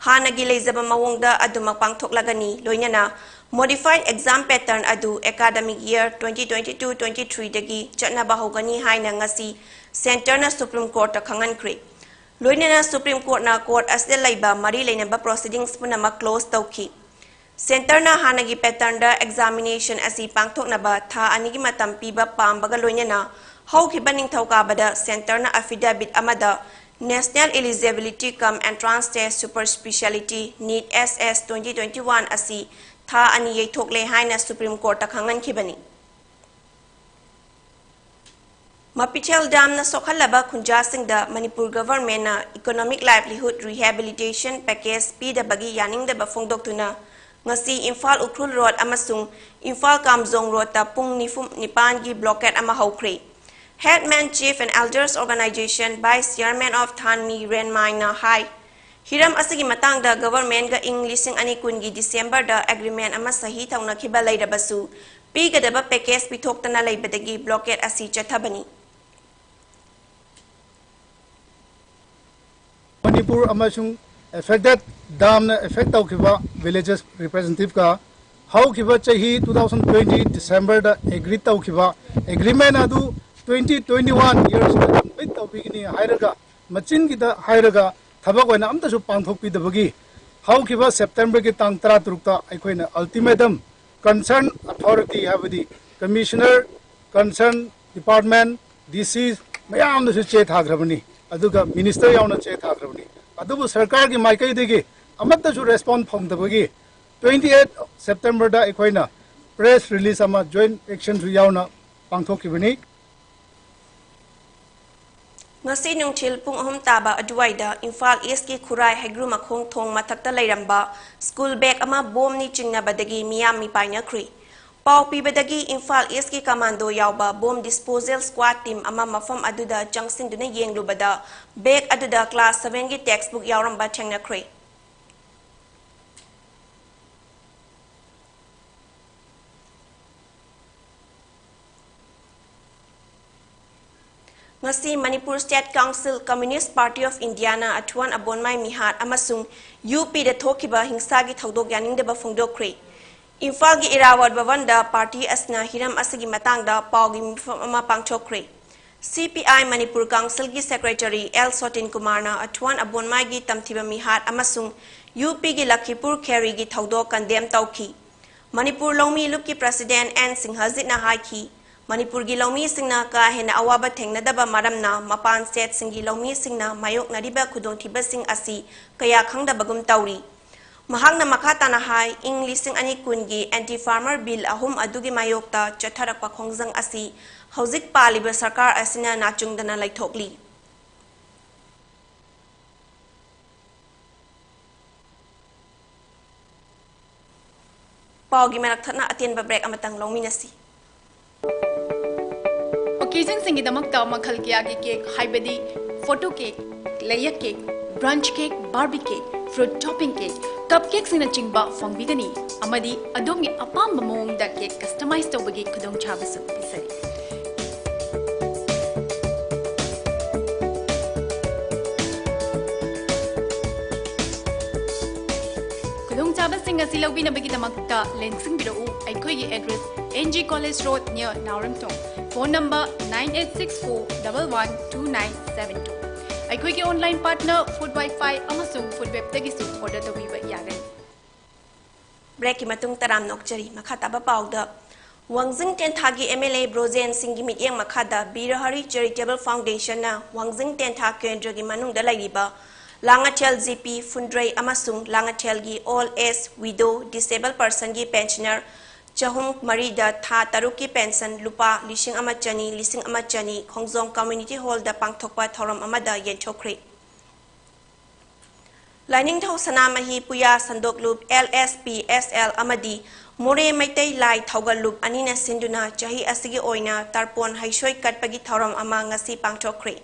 ꯍꯥꯟꯅꯒꯤ ꯂꯩꯖꯕ ꯃꯑꯣꯡꯗ ꯑꯗꯨꯃꯛ ꯄꯥꯡꯊꯣꯛꯂꯒꯅꯤ, ꯂꯣꯏꯅꯅ modified exam pattern ꯑꯗꯨ academic year twenty twenty-two twenty-three ꯗꯒꯤ ꯆꯠꯅꯕ ꯍꯧꯒꯅꯤ ꯍꯥꯏꯅ ꯉꯁꯤ ꯁꯦꯟꯇꯔꯅ ꯁꯨꯄ꯭ꯔꯤꯝ ꯀꯣꯔꯠꯇ ꯈꯪꯍꯟꯈ꯭ꯔꯦ꯫ ꯂꯣꯏꯅꯅ ꯁꯨꯄ꯭ꯔꯤꯝ ꯀꯣꯔꯠꯅ ꯀꯣꯔꯠ ꯑꯁꯤꯗ ꯂꯩꯕ ꯃꯔꯤ ꯂꯩꯅꯕ proceedings ꯄꯨꯝꯅꯃꯛ close ꯇꯧꯈꯤ꯫ ꯁꯦꯟꯇꯔꯅ ꯍꯥꯟꯅꯒꯤ patternꯗ examination ꯑꯁꯤ ꯄꯥꯡꯊꯣꯛꯅꯕ ꯊꯥ ꯑꯅꯤꯒꯤ ꯃꯇꯝ ꯄꯤꯕ ꯄꯥꯝꯕꯒ ꯂꯣꯏꯅꯅ ꯍꯧꯈꯤꯕ ꯅꯤꯡꯊꯧꯀꯥꯕꯗ ꯁꯦꯟꯇꯔꯅ affidavit ꯑꯃꯗ National Eligibility cum Entrance Test Super Speciality, NEET S S twenty twenty-one ꯑꯁꯤ ꯊꯥ ꯑꯅꯤ ꯌꯩꯊꯣꯛꯂꯦ ꯍꯥꯏꯅ ꯁꯨꯄ꯭ꯔꯤꯝ ꯀꯣꯔꯠꯇ ꯈꯪꯍꯟꯈꯤꯕꯅꯤ꯫ ꯃꯄꯤꯊꯦꯜ ꯗꯥꯝꯅ ꯁꯣꯛꯍꯜꯂꯕ ꯈꯨꯟꯖꯥꯁꯤꯡꯗ ꯃꯅꯤꯄꯨꯔ ꯒꯚꯔꯟꯃꯦꯟꯠꯅ economic livelihood rehabilitation package ꯄꯤꯗꯕꯒꯤ ꯌꯥꯅꯤꯡꯗꯕ ꯐꯣꯡꯗꯣꯛꯇꯨꯅ ꯉꯁꯤ ꯏꯝꯐꯥꯜ ꯎꯈ꯭ꯔꯨꯜ ꯔꯣꯗ ꯑꯃꯁꯨꯡ ꯏꯝꯐꯥꯜ ꯀꯥꯝꯖꯣꯡ ꯔꯣꯗꯇ ꯄꯨꯡ ꯅꯤꯐꯨ ꯅꯤꯄꯥꯟꯒꯤ blockade ꯑꯃ ꯍꯧꯈ꯭ꯔꯦ꯫ Headman Chief and Elders Organization Vice Chairman of Thanmi Renmaina ꯍꯥꯏ, ꯍꯤꯔꯝ ꯑꯁꯤꯒꯤ ꯃꯇꯥꯡꯗ ꯒꯚꯔꯟꯃꯦꯟꯠꯒ ꯏꯪ ꯂꯤꯁꯤꯡ ꯑꯅꯤ ꯀꯨꯟꯒꯤ ꯗꯤꯁꯦꯝꯕꯔꯗ agreement ꯑꯃ ꯁꯍꯤ ꯇꯧꯅꯈꯤꯕ ꯂꯩꯔꯕꯁꯨ, ꯄꯤꯒꯗꯕ package ꯄꯤꯊꯣꯛꯇꯅ ꯂꯩꯕꯗꯒꯤ blockade ꯑꯁꯤ ꯆꯠꯊꯕꯅꯤ꯫ ꯃꯅꯤꯄꯨꯔ ꯑꯃꯁꯨꯡ affected ꯗꯥꯝꯅ affect ꯇꯧꯈꯤꯕ villages representativeꯀ ꯍꯧꯈꯤꯕ ꯆꯍꯤ two thousand twenty Decemberꯗ agree ꯇꯧꯈꯤꯕ agreement ꯑꯗꯨ twenty twenty-one yearꯁꯤꯗ complete ꯇꯧꯕꯤꯒꯅꯤ ꯍꯥꯏꯔꯒ, ꯃꯆꯤꯟꯒꯤꯗ ꯍꯥꯏꯔꯒ ꯊꯕꯛ ꯑꯣꯏꯅ ꯑꯝꯇꯁꯨ ꯄꯥꯡꯊꯣꯛꯄꯤꯗꯕꯒꯤ ꯍꯧꯈꯤꯕ Septemberꯒꯤ ꯇꯥꯡ ꯇꯔꯥꯇꯔꯨꯛꯇ ꯑꯩꯈꯣꯏꯅ ultimatum concern authority ꯍꯥꯏꯕꯗꯤ commissioner, concern department, D C ꯃꯌꯥꯝꯗꯁꯨ ꯆꯦ ꯊꯥꯈ꯭ꯔꯕꯅꯤ, ꯑꯗꯨꯒ minister ꯌꯥꯎꯅ ꯆꯦ ꯊꯥꯈ꯭ꯔꯕꯅꯤ꯫ ꯑꯗꯨꯕꯨ ꯁꯔꯀꯥꯔꯒꯤ ꯃꯥꯏꯀꯩꯗꯒꯤ ꯑꯃꯠꯇꯁꯨ respond ꯐꯪꯗꯕꯒꯤ twenty eight Septemberꯗ ꯑꯩꯈꯣꯏꯅ press release ꯑꯃ joint actionꯁꯨ ꯌꯥꯎꯅ ꯄꯥꯡꯊꯣꯛꯈꯤꯕꯅꯤ꯫ ꯉꯁꯤ ꯅꯨꯡꯊꯤꯜ ꯄꯨꯡ ꯑꯍꯨꯝ ꯇꯥꯕ ꯑꯗꯨꯋꯥꯏꯗ ꯏꯝꯐꯥꯜ ꯏꯁꯀꯤ ꯈꯨꯔꯥꯏ ꯍꯩꯒ꯭ꯔꯨ ꯃꯈꯣꯡ ꯊꯣꯡ ꯃꯊꯛꯇ ꯂꯩꯔꯝꯕ ꯁ꯭ꯀꯨꯜ ꯕꯦꯒ ꯑꯃ ꯕꯣꯝꯅꯤ ꯆꯤꯡꯅꯕꯗꯒꯤ ꯃꯤꯌꯥꯝ ꯃꯤꯄꯥꯏꯅꯈ꯭ꯔꯦ꯫ ꯄꯥꯎ ꯄꯤꯕꯗꯒꯤ ꯏꯝꯐꯥꯜ ꯏꯁꯀꯤ ꯀꯃꯥꯟꯗꯣ ꯌꯥꯎꯕ ꯕꯣꯝ ꯗꯤꯁꯄꯣꯖꯦꯜ ꯁ꯭ꯀ꯭ꯋꯥꯗ ꯇꯤꯝ ꯑꯃ ꯃꯐꯝ ꯑꯗꯨꯗ ꯆꯪꯁꯤꯟꯗꯨꯅ ꯌꯦꯡꯂꯨꯕꯗ ꯕꯦꯒ ꯑꯗꯨꯗ ꯀ꯭ꯂꯥꯁ ꯁꯚꯦꯟꯒꯤ ꯇꯦꯛꯁꯕꯨꯛ ꯌꯥꯎꯔꯝꯕ ꯊꯦꯡꯅꯈ꯭ꯔꯦ꯫ ꯉꯁꯤ Manipur state council, communist party of ꯏꯟꯗꯤꯌꯥꯅ ꯑꯊꯨꯋꯥꯟ ꯑꯕꯣꯟꯃꯥꯏ ꯃꯤꯍꯥꯠ ꯑꯃꯁꯨꯡ ꯌꯨ ꯄꯤꯗ ꯊꯣꯛꯈꯤꯕ ꯍꯤꯡꯁꯥꯒꯤ ꯊꯧꯗꯣꯛ ꯌꯥꯅꯤꯡꯗꯕ ꯐꯣꯡꯗꯣꯛꯈ꯭ꯔꯦ꯫ ꯏꯝꯐꯥꯜꯒꯤ ꯏꯔꯥꯕꯣꯠ ꯚꯕꯟꯗ ꯄꯥꯔꯇꯤ ꯑꯁꯤꯅ ꯍꯤꯔꯝ ꯑꯁꯤꯒꯤ ꯃꯇꯥꯡꯗ ꯄꯥꯎꯒꯤ ꯃꯤꯐꯝ ꯑꯃ ꯄꯥꯡꯊꯣꯛꯈ꯭ꯔꯦ꯫ ꯁꯤ ꯄꯤ ꯑꯥꯏ ꯃꯅꯤꯄꯨꯔ ꯀꯥꯎꯟꯁꯤꯜꯒꯤ ꯁꯦꯀ꯭ꯔꯦꯇꯔꯤ ꯑꯦꯜ ꯁꯣꯇꯤꯟ ꯀꯨꯃꯥꯔꯅ ꯑꯊꯨꯋꯥꯟ ꯑꯕꯣꯟꯃꯥꯏꯒꯤ ꯇꯝꯊꯤꯕ ꯃꯤꯍꯥꯠ ꯑꯃꯁꯨꯡ ꯌꯨ ꯄꯤꯒꯤ ꯂꯈꯤꯄꯨꯔ ꯈꯦꯔꯤꯒꯤ ꯊꯧꯗꯣꯛ ꯀꯟꯗꯦꯝ ꯇꯧꯈꯤ꯫ ꯃꯅꯤꯄꯨꯔ ꯂꯧꯃꯤ ꯂꯨꯞꯀꯤ ꯄ꯭ꯔꯁꯤꯗꯦꯟ ꯑꯦꯟ ꯁꯤꯡꯍꯖꯤꯠꯅ ꯍꯥꯏꯈꯤ, ꯃꯅꯤꯄꯨꯔꯒꯤ ꯂꯧꯃꯤꯁꯤꯡꯅ ꯀꯥ ꯍꯦꯟꯅ ꯑꯋꯥꯕ ꯊꯦꯡꯅꯗꯕ ꯃꯔꯝꯅ ꯃꯄꯥꯟ ꯁ꯭ꯇꯦꯠꯁꯤꯡꯒꯤ ꯂꯧꯃꯤꯁꯤꯡꯅ ꯃꯥꯌꯣꯛꯅꯔꯤꯕ ꯈꯨꯗꯣꯡꯊꯤꯕꯁꯤꯡ ꯑꯁꯤ ꯀꯌꯥ ꯈꯪꯗꯕꯒꯨꯝ ꯇꯧꯔꯤ꯫ ꯃꯍꯥꯛꯅ ꯃꯈꯥ ꯇꯥꯅ ꯍꯥꯏ, ꯏꯪ ꯂꯤꯁꯤꯡ ꯑꯅꯤ ꯀꯨꯟꯒꯤ ꯑꯦꯟꯇꯤ ꯐꯥꯔꯃꯔ ꯕꯤꯜ ꯑꯍꯨꯝ ꯑꯗꯨꯒꯤ ꯃꯥꯌꯣꯛꯇ ꯆꯠꯊꯔꯛꯄ ꯈꯣꯡꯖꯪ ꯑꯁꯤ ꯍꯧꯖꯤꯛ ꯄꯥꯜꯂꯤꯕ ꯁꯔꯀꯥꯔ ꯑꯁꯤꯅ ꯅꯥꯆꯨꯡꯗꯅ ꯂꯩꯊꯣꯛꯂꯤ꯫ ꯄꯥꯎꯒꯤ ꯃꯔꯛ ꯊꯠꯅ ꯑꯇꯦꯟꯕ ꯕ꯭ꯔꯦꯛ ꯑꯃꯇꯪ ꯂꯧꯃꯤꯟꯅꯁꯤ꯫ ꯑꯣꯀꯦꯖꯟꯁꯤꯡꯒꯤꯗꯃꯛꯇ ꯃꯈꯜ ꯀꯌꯥꯒꯤ ꯀꯦꯛ, ꯍꯥꯏꯕꯗꯤ photo cake, layer cake, brunch cake, Barbie cake, fruit topping cake, cup ꯀꯦꯛꯁꯤꯡꯅꯆꯤꯡꯕ ꯐꯪꯕꯤꯒꯅꯤ, ꯑꯃꯗꯤ ꯑꯗꯣꯝꯒꯤ ꯑꯄꯥꯝꯕ ꯃꯑꯣꯡꯗ ꯀꯦꯛ ꯀꯁꯇꯃꯥꯏꯖ ꯇꯧꯕꯒꯤ ꯈꯨꯗꯣꯡꯆꯥꯕꯁꯨ ꯄꯤꯖꯔꯤ꯫ ꯈꯨꯗꯣꯡꯆꯥꯕꯁꯤꯡ ꯑꯁꯤ ꯂꯧꯕꯤꯅꯕꯒꯤꯗꯃꯛꯇ ꯂꯦꯡꯁꯤꯟꯕꯤꯔꯛꯎ꯫ ꯑꯩꯈꯣꯏꯒꯤ address, N G college road, near Naoremthong. Phone number, nine eight six four double one two nine seven two꯫ ꯑꯩꯈꯣꯏꯒꯤ ꯑꯣꯟꯂꯥꯏꯟ ꯄꯥꯔꯠꯅꯔ ꯐꯨꯗ ꯋꯥꯏꯐꯥꯏ ꯑꯃꯁꯨꯡ ꯐꯨꯗ ꯋꯦꯕꯇꯒꯤꯁꯨ ꯑꯣꯔꯗꯔ ꯇꯧꯕꯤꯕ ꯌꯥꯒꯅꯤ꯫ ꯕ꯭ꯔꯦꯛꯀꯤ ꯃꯇꯨꯡ ꯇꯔꯥꯝꯅ ꯑꯣꯛꯆꯔꯤ꯫ ꯃꯈꯥ ꯇꯥꯕ ꯄꯥꯎꯗ, ꯋꯥꯡꯖꯤꯡ ꯇꯦꯟꯊꯥꯒꯤ ꯑꯦꯝ ꯑꯦꯜ ꯑꯦ ꯕ꯭ꯔꯣꯖꯦꯟ ꯁꯤꯡꯒꯤ ꯃꯤꯠꯌꯦꯡ ꯃꯈꯥꯗ ꯕꯤꯔ ꯍꯔꯤ ꯆꯦꯔꯤꯇꯦꯕꯜ ꯐꯥꯎꯟꯗꯦꯁꯟꯅ ꯋꯥꯡꯖꯤꯡ ꯇꯦꯟꯊꯥ ꯀꯦꯟꯗ꯭ꯔꯒꯤ ꯃꯅꯨꯡꯗ ꯂꯩꯔꯤꯕ ꯂꯥꯡꯉꯊꯦꯜ ꯖꯤ ꯄꯤ, ꯐꯨꯟꯗ꯭ꯔꯩ ꯑꯃꯁꯨꯡ ꯂꯥꯡꯉꯊꯦꯜꯒꯤ old age, widow, disable ꯄꯔꯁꯟꯒꯤ pensioner ꯆꯍꯨꯝ ꯃꯔꯤꯗ ꯊꯥ ꯇꯔꯨꯛꯀꯤ ꯄꯦꯟꯁꯟ ꯂꯨꯄꯥ ꯂꯤꯁꯤꯡ ꯑꯃ ꯆꯅꯤ, ꯂꯤꯁꯤꯡ ꯑꯃ ꯆꯅꯤ ꯈꯣꯡꯖꯣꯝ ꯀꯝꯃ꯭ꯌꯨꯅꯤꯇꯤ ꯍꯣꯜꯗ ꯄꯥꯡꯊꯣꯛꯄ ꯊꯧꯔꯝ ꯑꯃꯗ ꯌꯦꯟꯊꯣꯛꯈ꯭ꯔꯦ꯫ ꯂꯥꯏꯅꯤꯡꯊꯧ ꯁꯅꯥꯃꯍꯤ ꯄꯨꯌꯥ ꯁꯟꯗꯣꯛꯂꯨꯞ, L S P S L, ꯑꯃꯗꯤ ꯃꯣꯔꯦ ꯃꯩꯇꯩ ꯂꯥꯏ ꯊꯧꯒꯜ ꯂꯨꯞ ꯑꯅꯤꯅ ꯁꯤꯟꯗꯨꯅ ꯆꯍꯤ ꯑꯁꯤꯒꯤ ꯑꯣꯏꯅ ꯇꯔꯄꯣꯟ ꯍꯩꯁꯣꯏ ꯀꯠꯄꯒꯤ ꯊꯧꯔꯝ ꯑꯃ ꯉꯁꯤ ꯄꯥꯡꯊꯣꯛꯈ꯭ꯔꯦ꯫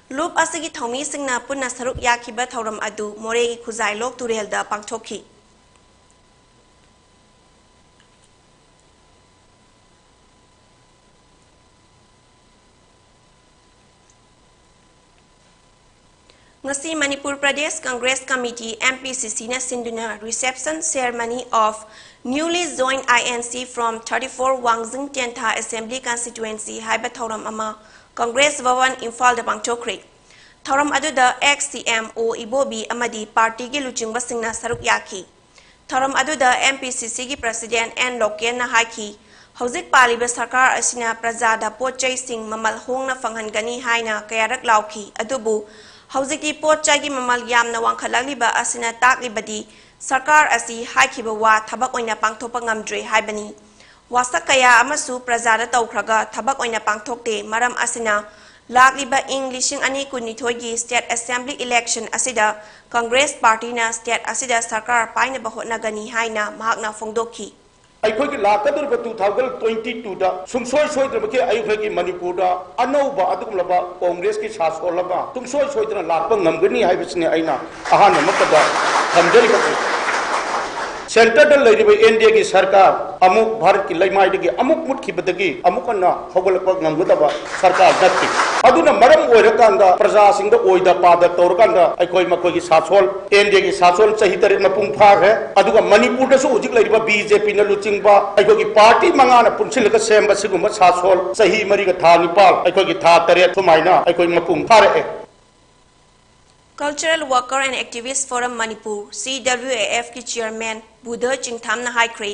ꯂꯨꯞ ꯑꯁꯤꯒꯤ ꯊꯧꯃꯤꯁꯤꯡꯅ ꯄꯨꯟꯅ ꯁꯔꯨꯛ ꯌꯥꯈꯤꯕ ꯊꯧꯔꯝ ꯑꯗꯨ ꯃꯣꯔꯦꯒꯤ ꯈꯨꯖꯥꯏꯂꯣꯛ ꯇꯨꯔꯦꯜꯗ ꯄꯥꯡꯊꯣꯛꯈꯤ꯫ ꯉꯁꯤ Manipur Pradesh Congress committee, M P ꯁꯤ ꯁꯤꯅ ꯁꯤꯟꯗꯨꯅ Reception Ceremony of Newly Joined I N C from thirty-four Wangjing Tentha Assembly Constituency ꯍꯥꯏꯕ ꯊꯧꯔꯝ ꯑꯃ ꯀꯪꯒ꯭ꯔꯦꯁ ꯚꯋꯟ, ꯏꯝꯐꯥꯜꯗ ꯄꯥꯡꯊꯣꯛꯈ꯭ꯔꯦ꯫ ꯊꯧꯔꯝ ꯑꯗꯨꯗ ꯑꯦꯛꯁ ꯁꯤ ꯑꯦꯝ ꯑꯣ ꯏꯕꯣꯕꯤ ꯑꯃꯗꯤ ꯄꯥꯔꯇꯤꯒꯤ ꯂꯨꯆꯤꯡꯕꯁꯤꯡꯅ ꯁꯔꯨꯛ ꯌꯥꯈꯤ꯫ ꯊꯧꯔꯝ ꯑꯗꯨꯗ ꯑꯦꯝ ꯄꯤ ꯁꯤ ꯁꯤꯒꯤ ꯄ꯭ꯔꯁꯤꯗꯦꯟ ꯑꯦꯟ ꯂꯣꯀꯦꯟꯅ ꯍꯥꯏꯈꯤ, ꯍꯧꯖꯤꯛ ꯄꯥꯜꯂꯤꯕ ꯁꯔꯀꯥꯔ ꯑꯁꯤꯅ ꯄ꯭ꯔꯖꯥꯗ ꯄꯣꯠ ꯆꯩꯁꯤꯡ ꯃꯃꯜ ꯍꯣꯡꯅ ꯐꯪꯍꯟꯒꯅꯤ ꯍꯥꯏꯅ ꯀꯌꯥꯔꯛ ꯂꯥꯎꯈꯤ, ꯑꯗꯨꯕꯨ ꯍꯧꯖꯤꯛꯇꯤ ꯄꯣꯠ ꯆꯩꯒꯤ ꯃꯃꯜ ꯌꯥꯝꯅ ꯋꯥꯡꯈꯠꯂꯛꯂꯤꯕ ꯑꯁꯤꯅ ꯇꯥꯛꯂꯤꯕꯗꯤ ꯁꯔꯀꯥꯔ ꯑꯁꯤ ꯍꯥꯏꯈꯤꯕ ꯋꯥ ꯊꯕꯛ ꯑꯣꯏꯅ ꯄꯥꯡꯊꯣꯛꯄ ꯉꯝꯗ꯭ꯔꯦ ꯍꯥꯏꯕꯅꯤ꯫ ꯋꯥꯁꯛ ꯀꯌꯥ ꯑꯃꯁꯨ ꯄ꯭ꯔꯖꯥꯗ ꯇꯧꯈ꯭ꯔꯒ ꯊꯕꯛ ꯑꯣꯏꯅ ꯄꯥꯡꯊꯣꯛꯇꯦ꯫ ꯃꯔꯝ ꯑꯁꯤꯅ ꯂꯥꯛꯂꯤꯕ ꯏꯪ ꯂꯤꯁꯤꯡ ꯑꯅꯤ ꯀꯨꯟꯅꯤꯊꯣꯏꯒꯤ state assembly election ꯑꯁꯤꯗ ꯀꯪꯒ꯭ꯔꯦꯁ ꯄꯥꯔꯇꯤꯅ state ꯑꯁꯤꯗ ꯁꯔꯀꯥꯔ ꯄꯥꯏꯅꯕ ꯍꯣꯠꯅꯒꯅꯤ ꯍꯥꯏꯅ ꯃꯍꯥꯛꯅ ꯐꯣꯡꯗꯣꯛꯈꯤ꯫ ꯑꯩꯈꯣꯏꯒꯤ ꯂꯥꯛꯀꯗꯧꯔꯤꯕ two thousand twenty two ꯗ ꯁꯨꯡꯁꯣꯏ ꯁꯣꯏꯗꯅꯃꯛꯀꯤ ꯑꯩꯈꯣꯏꯒꯤ ꯃꯅꯤꯄꯨꯔꯗ ꯑꯅꯧꯕ ꯑꯗꯨꯒꯨꯝꯂꯕ ꯀꯪꯒ꯭ꯔꯦꯁꯀꯤ ꯁꯥꯁꯣꯟ ꯑꯃ ꯁꯨꯡꯁꯣꯏ ꯁꯣꯏꯗꯅ ꯂꯥꯛꯄ ꯉꯝꯒꯅꯤ ꯍꯥꯏꯕꯁꯤꯅꯤ ꯑꯩꯅ ꯑꯍꯥꯟꯕꯃꯛꯇꯗ ꯊꯝꯖꯔꯤꯕ꯫ ꯁꯦꯟꯇꯔꯗ ꯂꯩꯔꯤꯕ ꯑꯦꯟ ꯗꯤ ꯑꯦꯒꯤ ꯁꯔꯀꯥꯔ ꯑꯃꯨꯛ ꯚꯥꯔꯠꯀꯤ ꯂꯩꯃꯥꯏꯗꯒꯤ ꯑꯃꯨꯛ ꯃꯨꯠꯈꯤꯕꯗꯒꯤ ꯑꯃꯨꯛ ꯍꯟꯅ ꯍꯧꯒꯠꯂꯛꯄ ꯉꯝꯒꯗꯕ ꯁꯔꯀꯥꯔ ꯅꯠꯇꯦ꯫ ꯑꯗꯨꯅ ꯃꯔꯝ ꯑꯣꯏꯔꯀꯥꯟꯗ ꯄ꯭ꯔꯖꯥꯁꯤꯡꯗ ꯑꯣꯏꯗ ꯄꯥꯗ ꯇꯧꯔꯀꯥꯟꯗ ꯑꯩꯈꯣꯏ ꯃꯈꯣꯏꯒꯤ ꯁꯥꯁꯣꯟ, ꯑꯦꯟ ꯗꯤ ꯑꯦꯒꯤ ꯁꯥꯁꯣꯟ ꯆꯍꯤ ꯇꯔꯦꯠ ꯃꯄꯨꯡ ꯐꯥꯈ꯭ꯔꯦ꯫ ꯑꯗꯨꯒ ꯃꯅꯤꯄꯨꯔꯗꯁꯨ ꯍꯧꯖꯤꯛ ꯂꯩꯔꯤꯕ ꯕꯤ ꯖꯦ ꯄꯤꯅ ꯂꯨꯆꯤꯡꯕ ꯑꯩꯈꯣꯏꯒꯤ ꯄꯥꯔꯇꯤ ꯃꯉꯥꯅ ꯄꯨꯟꯁꯤꯜꯂꯒ ꯁꯦꯝꯕ ꯁꯤꯒꯨꯝꯕ ꯁꯥꯁꯣꯟ ꯆꯍꯤ ꯃꯔꯤꯒ ꯊꯥ ꯅꯤꯄꯥꯜ, ꯑꯩꯈꯣꯏꯒꯤ ꯊꯥ ꯇꯔꯦꯠ ꯁꯨꯃꯥꯏꯅ ꯑꯩꯈꯣꯏ ꯃꯄꯨꯡ ꯐꯥꯔꯛꯑꯦ꯫ Cultural Worker and Activist Forum Manipur, C W A F ꯀꯤ chairman ꯕꯨꯙ ꯆꯤꯡꯊꯥꯝꯅ ꯍꯥꯏꯈ꯭ꯔꯦ,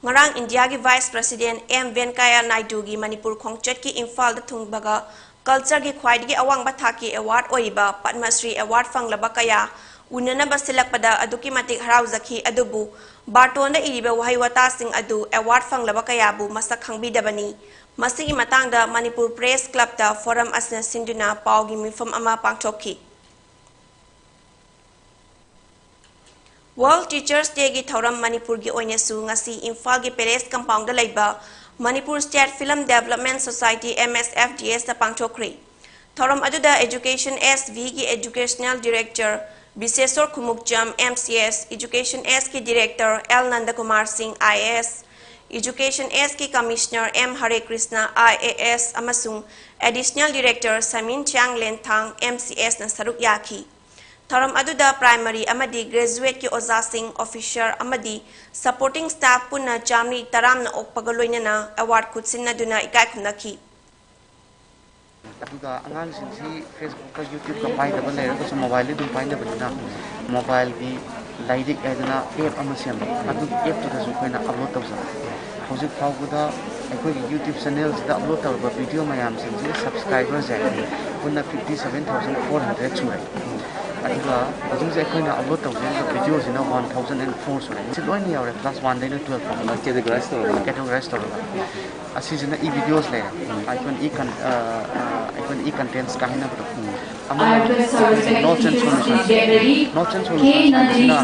ꯉꯔꯥꯡ ꯏꯟꯗꯤꯌꯥꯒꯤ vice president ꯑꯦꯝ ꯚꯦꯡꯀꯌꯥ ꯅꯥꯏꯗꯨꯒꯤ ꯃꯅꯤꯄꯨꯔ ꯈꯣꯡꯆꯠꯀꯤ ꯏꯝꯐꯥꯜꯗ ꯊꯨꯡꯕꯒ culture ꯒꯤ ꯈ꯭ꯋꯥꯏꯗꯒꯤ ꯑꯋꯥꯡꯕ ꯊꯥꯛꯀꯤ award ꯑꯣꯏꯔꯤꯕ ꯄꯗꯃ ꯁ꯭ꯔꯤ award ꯐꯪꯂꯕ ꯀꯌꯥ ꯎꯅꯅꯕ ꯁꯤꯜꯂꯛꯄꯗ ꯑꯗꯨꯛꯀꯤ ꯃꯇꯤꯛ ꯍꯔꯥꯎꯖꯈꯤ꯫ ꯑꯗꯨꯕꯨ ꯕꯥꯔꯇꯣꯟꯗ ꯏꯔꯤꯕ ꯋꯥꯍꯩ ꯋꯥꯇꯥꯁꯤꯡ ꯑꯗꯨ ꯑꯦꯋꯥꯔꯗ ꯐꯪꯂꯕ ꯀꯌꯥꯕꯨ ꯃꯁꯛ ꯈꯪꯕꯤꯗꯕꯅꯤ꯫ ꯃꯁꯤꯒꯤ ꯃꯇꯥꯡꯗ ꯃꯅꯤꯄꯨꯔ ꯄ꯭ꯔꯦꯁ ꯀ꯭ꯂꯕꯇ ꯐꯣꯔꯝ ꯑꯁꯤꯅ ꯁꯤꯟꯗꯨꯅ ꯄꯥꯎꯒꯤ ꯃꯤꯐꯝ ꯑꯃ ꯄꯥꯡꯊꯣꯛꯈꯤ꯫ ꯋꯥꯔꯜꯗ ꯇꯤꯆꯔꯁ ꯗꯦꯒꯤ ꯊꯧꯔꯝ ꯃꯅꯤꯄꯨꯔꯒꯤ ꯑꯣꯏꯅꯁꯨ ꯉꯁꯤ ꯏꯝꯐꯥꯜꯒꯤ ꯄꯦꯂꯦꯁ ꯀꯝꯄꯥꯎꯟꯗ ꯂꯩꯕ Manipur state film development society, M S F D ꯑꯦꯁꯇ ꯄꯥꯡꯊꯣꯛꯈ꯭ꯔꯦ꯫ ꯊꯧꯔꯝ ꯑꯗꯨꯗ ꯑꯦꯖꯨꯀꯦꯁꯟ ꯑꯦꯁ ꯚꯤꯒꯤ educational director Bisheshwor Khumukcham, M C S, education ꯑꯦꯁꯀꯤ director L Nandakumar Singh, I A S, education ꯑꯦꯁꯀꯤ commissioner M Hare Krishna, I A S, ꯑꯃꯁꯨꯡ additional director Samin Chiyang Lenthang, M C ꯑꯦꯁꯅ ꯁꯔꯨꯛ ꯌꯥꯈꯤ꯫ ꯊꯧꯔꯝ ꯑꯗꯨꯗ ꯄ꯭ꯔꯥꯏꯃꯔꯤ ꯑꯃꯗꯤ ꯒ꯭ꯔꯦꯖꯨꯑꯦꯠꯀꯤ ꯑꯣꯖꯥꯁꯤꯡ, ꯑꯣꯐꯤꯁꯔ ꯑꯃꯗꯤ ꯁꯄꯣꯔꯇꯤꯡ ꯁ꯭ꯇꯥꯐ ꯄꯨꯟꯅ ꯆꯥꯃꯔꯤ ꯇꯔꯥꯝꯅ ꯑꯣꯛꯄꯒ ꯂꯣꯏꯅꯅ ꯑꯦꯋꯥꯔꯗ ꯈꯨꯠꯁꯤꯟꯅꯗꯨꯅ ꯏꯀꯥꯏ ꯈꯨꯝꯅꯈꯤ꯫ ꯑꯗꯨꯒ ꯑꯉꯥꯡꯁꯤꯡꯁꯤ Facebook-ꯀ YouTube-ꯀ ꯄꯥꯏꯗꯕ ꯂꯩꯔꯒꯁꯨ mobileꯗꯤ ꯑꯗꯨꯝ ꯄꯥꯏꯅꯕꯅꯤꯅ mobileꯒꯤ ꯂꯥꯏꯔꯤꯛ ꯍꯥꯏꯗꯅ app ꯑꯃ ꯁꯦꯝꯃꯦ꯫ ꯑꯗꯨꯒꯤ appꯇꯨꯗꯁꯨ ꯑꯩꯈꯣꯏꯅ upload ꯇꯧꯖꯕ꯫ ꯍꯧꯖꯤꯛ ꯐꯥꯎꯕꯗ ꯑꯩꯈꯣꯏꯒꯤ YouTube channelꯁꯤꯗ upload ꯇꯧꯔꯕ video ꯃꯌꯥꯝꯁꯤꯡꯁꯤꯒꯤ subscriberꯁꯦ ꯄꯨꯟꯅ fifty seven thousand four hundred ꯁꯨꯔꯦ꯫ ꯑꯗꯨꯒ ꯍꯧꯖꯤꯛ ꯍꯧꯖꯤꯛ ꯑꯩꯈꯣꯏꯅ upload ꯇꯧꯖꯔꯤꯕ videoꯁꯤꯅ one thousand and four ꯁꯨꯔꯦ꯫ ꯁꯤ ꯂꯣꯏꯅ ꯌꯥꯎꯔꯦ, class oneꯗꯩꯅ twelve ꯐꯥꯎꯕ꯫ Categorize ꯇꯧꯔꯒ꯫ Categorize ꯇꯧꯔꯒ꯫ ꯑꯁꯤꯁꯤꯅ e videos ꯂꯩꯔꯦ꯫ ꯑꯩꯈꯣꯏꯅ e con-, ꯑ, ꯑ, ꯑꯩꯈꯣꯏꯅ e contents ꯀꯥ ꯍꯥꯏꯅꯕꯗꯣ꯫ ꯑꯃꯅ Notch and Solutions꯫ Notch and Solutions ꯍꯥꯏꯕꯁꯤꯅ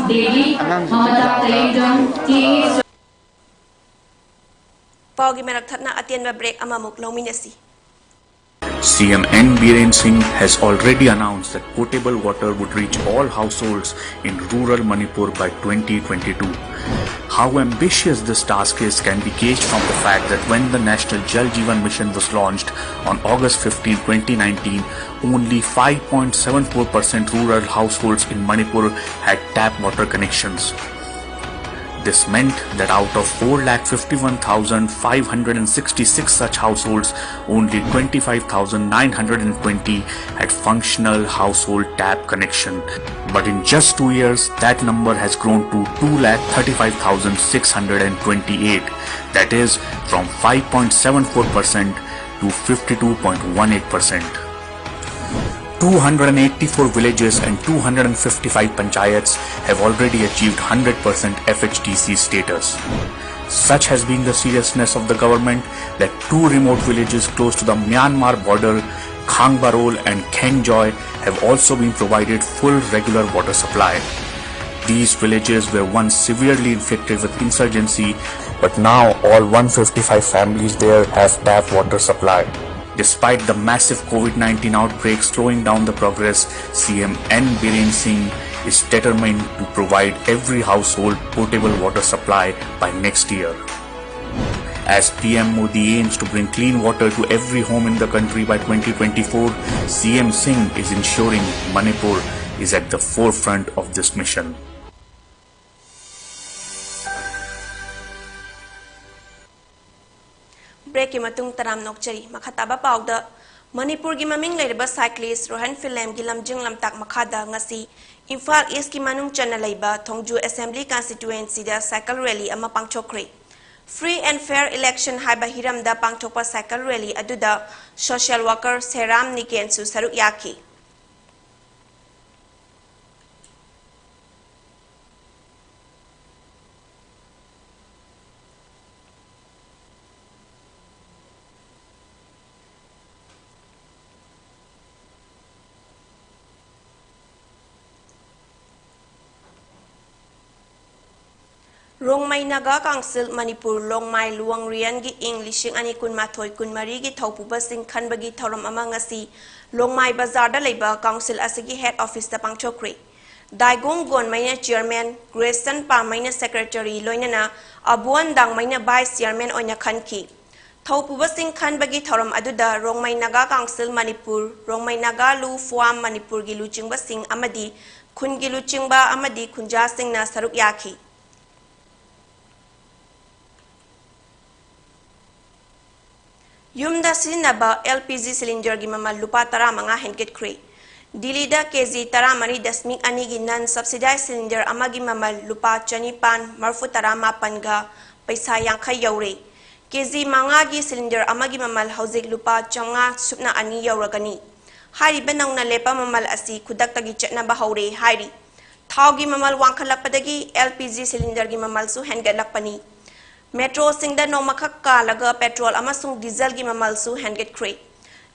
ꯑꯉꯥꯡꯁꯤꯡꯁꯦ class-ꯇ ꯄꯥꯎꯒꯤ ꯃꯔꯛ ꯊꯠꯅ ꯑꯇꯦꯟꯕ break ꯑꯃꯃꯨꯛ ꯂꯧꯃꯤꯟꯅꯁꯤ꯫ C M N Biren Singh has already announced that potable water would reach all households in rural Manipur by twenty twenty-two. How ambitious this task is can be gauged from the fact that when the National Jal Jeevan Mission was launched on August fifteenth, twenty nineteen, only five point seven four percent rural households in Manipur had tap water connections. This meant that out of four lakh fifty-one thousand five hundred and sixty-six such households, only twenty-five thousand nine hundred and twenty had functional household tap connection. But in just two years, that number has grown to two lakh thirty-five thousand six hundred and twenty-eight, that is, from five point seven four percent to fifty-two point one eight percent. Two hundred eighty-four villages and two hundred fifty-five panchayats have already achieved hundred percent F H D C status. Such has been the seriousness of the government that two remote villages close to the Myanmar border, Khangbarol and Khengjoi, have also been provided full regular water supply. These villages were once severely infected with insurgency, but now all one fifty-five families there have tap water supply. Despite the massive COVID nineteen outbreak slowing down the progress, C M N Biren Singh is determined to provide every household potable water supply by next year. As P M Modi aims to bring clean water to every home in the country by twenty twenty-four, C M Singh is ensuring Manipur is at the forefront of this mission. Breakꯀꯤ ꯃꯇꯨꯡ ꯇꯔꯥꯝ ꯅꯣꯛꯆꯔꯤ꯫ ꯃꯈꯥ ꯇꯥꯕ ꯄꯥꯎꯗ, ꯃꯅꯤꯄꯨꯔꯒꯤ ꯃꯃꯤꯡ ꯂꯩꯔꯕ cyclist Rohan ꯐꯤꯂꯦꯝꯒꯤ ꯂꯝꯖꯤꯡ ꯂꯝꯇꯥꯛ ꯃꯈꯥꯗ ꯉꯁꯤ ꯏꯝꯐꯥꯜ ꯏꯁꯀꯤ ꯃꯅꯨꯡ ꯆꯟꯅ ꯂꯩꯕ ꯊꯣꯡꯖꯨ assembly constituencyꯗ cycle rally ꯑꯃ ꯄꯥꯡꯊꯣꯛꯈ꯭ꯔꯦ꯫ Free and fair election ꯍꯥꯏꯕ ꯍꯤꯔꯝꯗ ꯄꯥꯡꯊꯣꯛꯄ cycle rally ꯑꯗꯨꯗ social worker ꯁꯦꯔꯥꯝ ꯅꯤꯀꯦꯟꯁꯨ ꯁꯔꯨꯛ ꯌꯥꯈꯤ꯫ ꯔꯣꯡꯃꯩ ꯅꯥꯒꯥ ꯀꯥꯎꯟꯁꯤꯜ ꯃꯅꯤꯄꯨꯔ ꯂꯣꯡꯃꯥꯏ ꯂꯨꯋꯥꯡꯔꯤꯌꯥꯟꯒꯤ ꯏꯪ ꯂꯤꯁꯤꯡ ꯑꯅꯤ ꯀꯨꯟꯃꯥꯊꯣꯏ ꯀꯨꯟꯃꯔꯤꯒꯤ ꯊꯧꯄꯨꯕꯁꯤꯡ ꯈꯟꯕꯒꯤ ꯊꯧꯔꯝ ꯑꯃ ꯉꯁꯤ ꯂꯣꯡꯃꯥꯏ ꯕꯖꯥꯔꯗ ꯂꯩꯕ ꯀꯥꯎꯟꯁꯤꯜ ꯑꯁꯤꯒꯤ head officeꯇ ꯄꯥꯡꯊꯣꯛꯈ꯭ꯔꯦ꯫ ꯗꯥꯏꯒꯣꯡ ꯒꯣꯟꯃꯩꯅ chairman, ꯒ꯭ꯔꯦꯁꯟ ꯄꯥꯝꯃꯩꯅ secretary, ꯂꯣꯏꯅꯅ ꯑꯕꯨꯋꯟ ꯗꯥꯡꯃꯩꯅ vice chairman ꯑꯣꯏꯅ ꯈꯟꯈꯤ꯫ ꯊꯧꯄꯨꯕꯁꯤꯡ ꯈꯟꯕꯒꯤ ꯊꯧꯔꯝ ꯑꯗꯨꯗ ꯔꯣꯡꯃꯩ ꯅꯥꯒꯥ ꯀꯥꯎꯟꯁꯤꯜ ꯃꯅꯤꯄꯨꯔ, ꯔꯣꯡꯃꯩ ꯅꯥꯒꯥ ꯂꯨ ꯐꯨꯋꯥꯝ ꯃꯅꯤꯄꯨꯔꯒꯤ ꯂꯨꯆꯤꯡꯕꯁꯤꯡ ꯑꯃꯗꯤ ꯈꯨꯟꯒꯤ ꯂꯨꯆꯤꯡꯕ ꯑꯃꯗꯤ ꯈꯨꯟꯖꯥꯁꯤꯡꯅ ꯁꯔꯨꯛ ꯌꯥꯈꯤ꯫ ꯌꯨꯝꯗ ꯁꯤꯖꯤꯟꯅꯕ L P G cylinderꯒꯤ ꯃꯃꯜ ꯂꯨꯄꯥ ꯇꯔꯥꯃꯉꯥ ꯍꯦꯟꯒꯠꯈ꯭ꯔꯦ꯫ ꯗꯤꯜꯂꯤꯗ ꯀꯦꯖꯤ ꯇꯔꯥꯃꯔꯤ ꯗꯁꯃꯤꯛ ꯑꯅꯤꯒꯤ non subsidized cylinder ꯑꯃꯒꯤ ꯃꯃꯜ ꯂꯨꯄꯥ ꯆꯅꯤꯄꯥꯟ ꯃꯔꯤꯐꯨ ꯇꯔꯥ ꯃꯥꯄꯟꯒ ꯄꯩꯁꯥ ꯌꯥꯡꯈꯩ ꯌꯧꯔꯦ꯫ ꯀꯦꯖꯤ ꯃꯉꯥꯒꯤ cylinder ꯑꯃꯒꯤ ꯃꯃꯜ ꯍꯧꯖꯤꯛ ꯂꯨꯄꯥ ꯆꯥꯝꯃꯉꯥ ꯁꯨꯞꯅ ꯑꯅꯤ ꯌꯧꯔꯒꯅꯤ꯫ ꯍꯥꯏꯔꯤꯕ ꯅꯧꯅ ꯂꯦꯞꯄ ꯃꯃꯜ ꯑꯁꯤ ꯈꯨꯗꯛꯇꯒꯤ ꯆꯠꯅꯕ ꯍꯧꯔꯦ ꯍꯥꯏꯔꯤ꯫ ꯊꯥꯎꯒꯤ ꯃꯃꯜ ꯋꯥꯡꯈꯠꯂꯛꯄꯗꯒꯤ L P G cylinderꯒꯤ ꯃꯃꯜꯁꯨ ꯍꯦꯟꯒꯠꯂꯛꯄꯅꯤ꯫ Metroꯁꯤꯡꯗ ꯅꯣꯡꯃꯈꯛ ꯀꯥꯜꯂꯒ petrol ꯑꯃꯁꯨꯡ dieselꯒꯤ ꯃꯃꯜꯁꯨ ꯍꯦꯟꯒꯠꯈ꯭ꯔꯦ꯫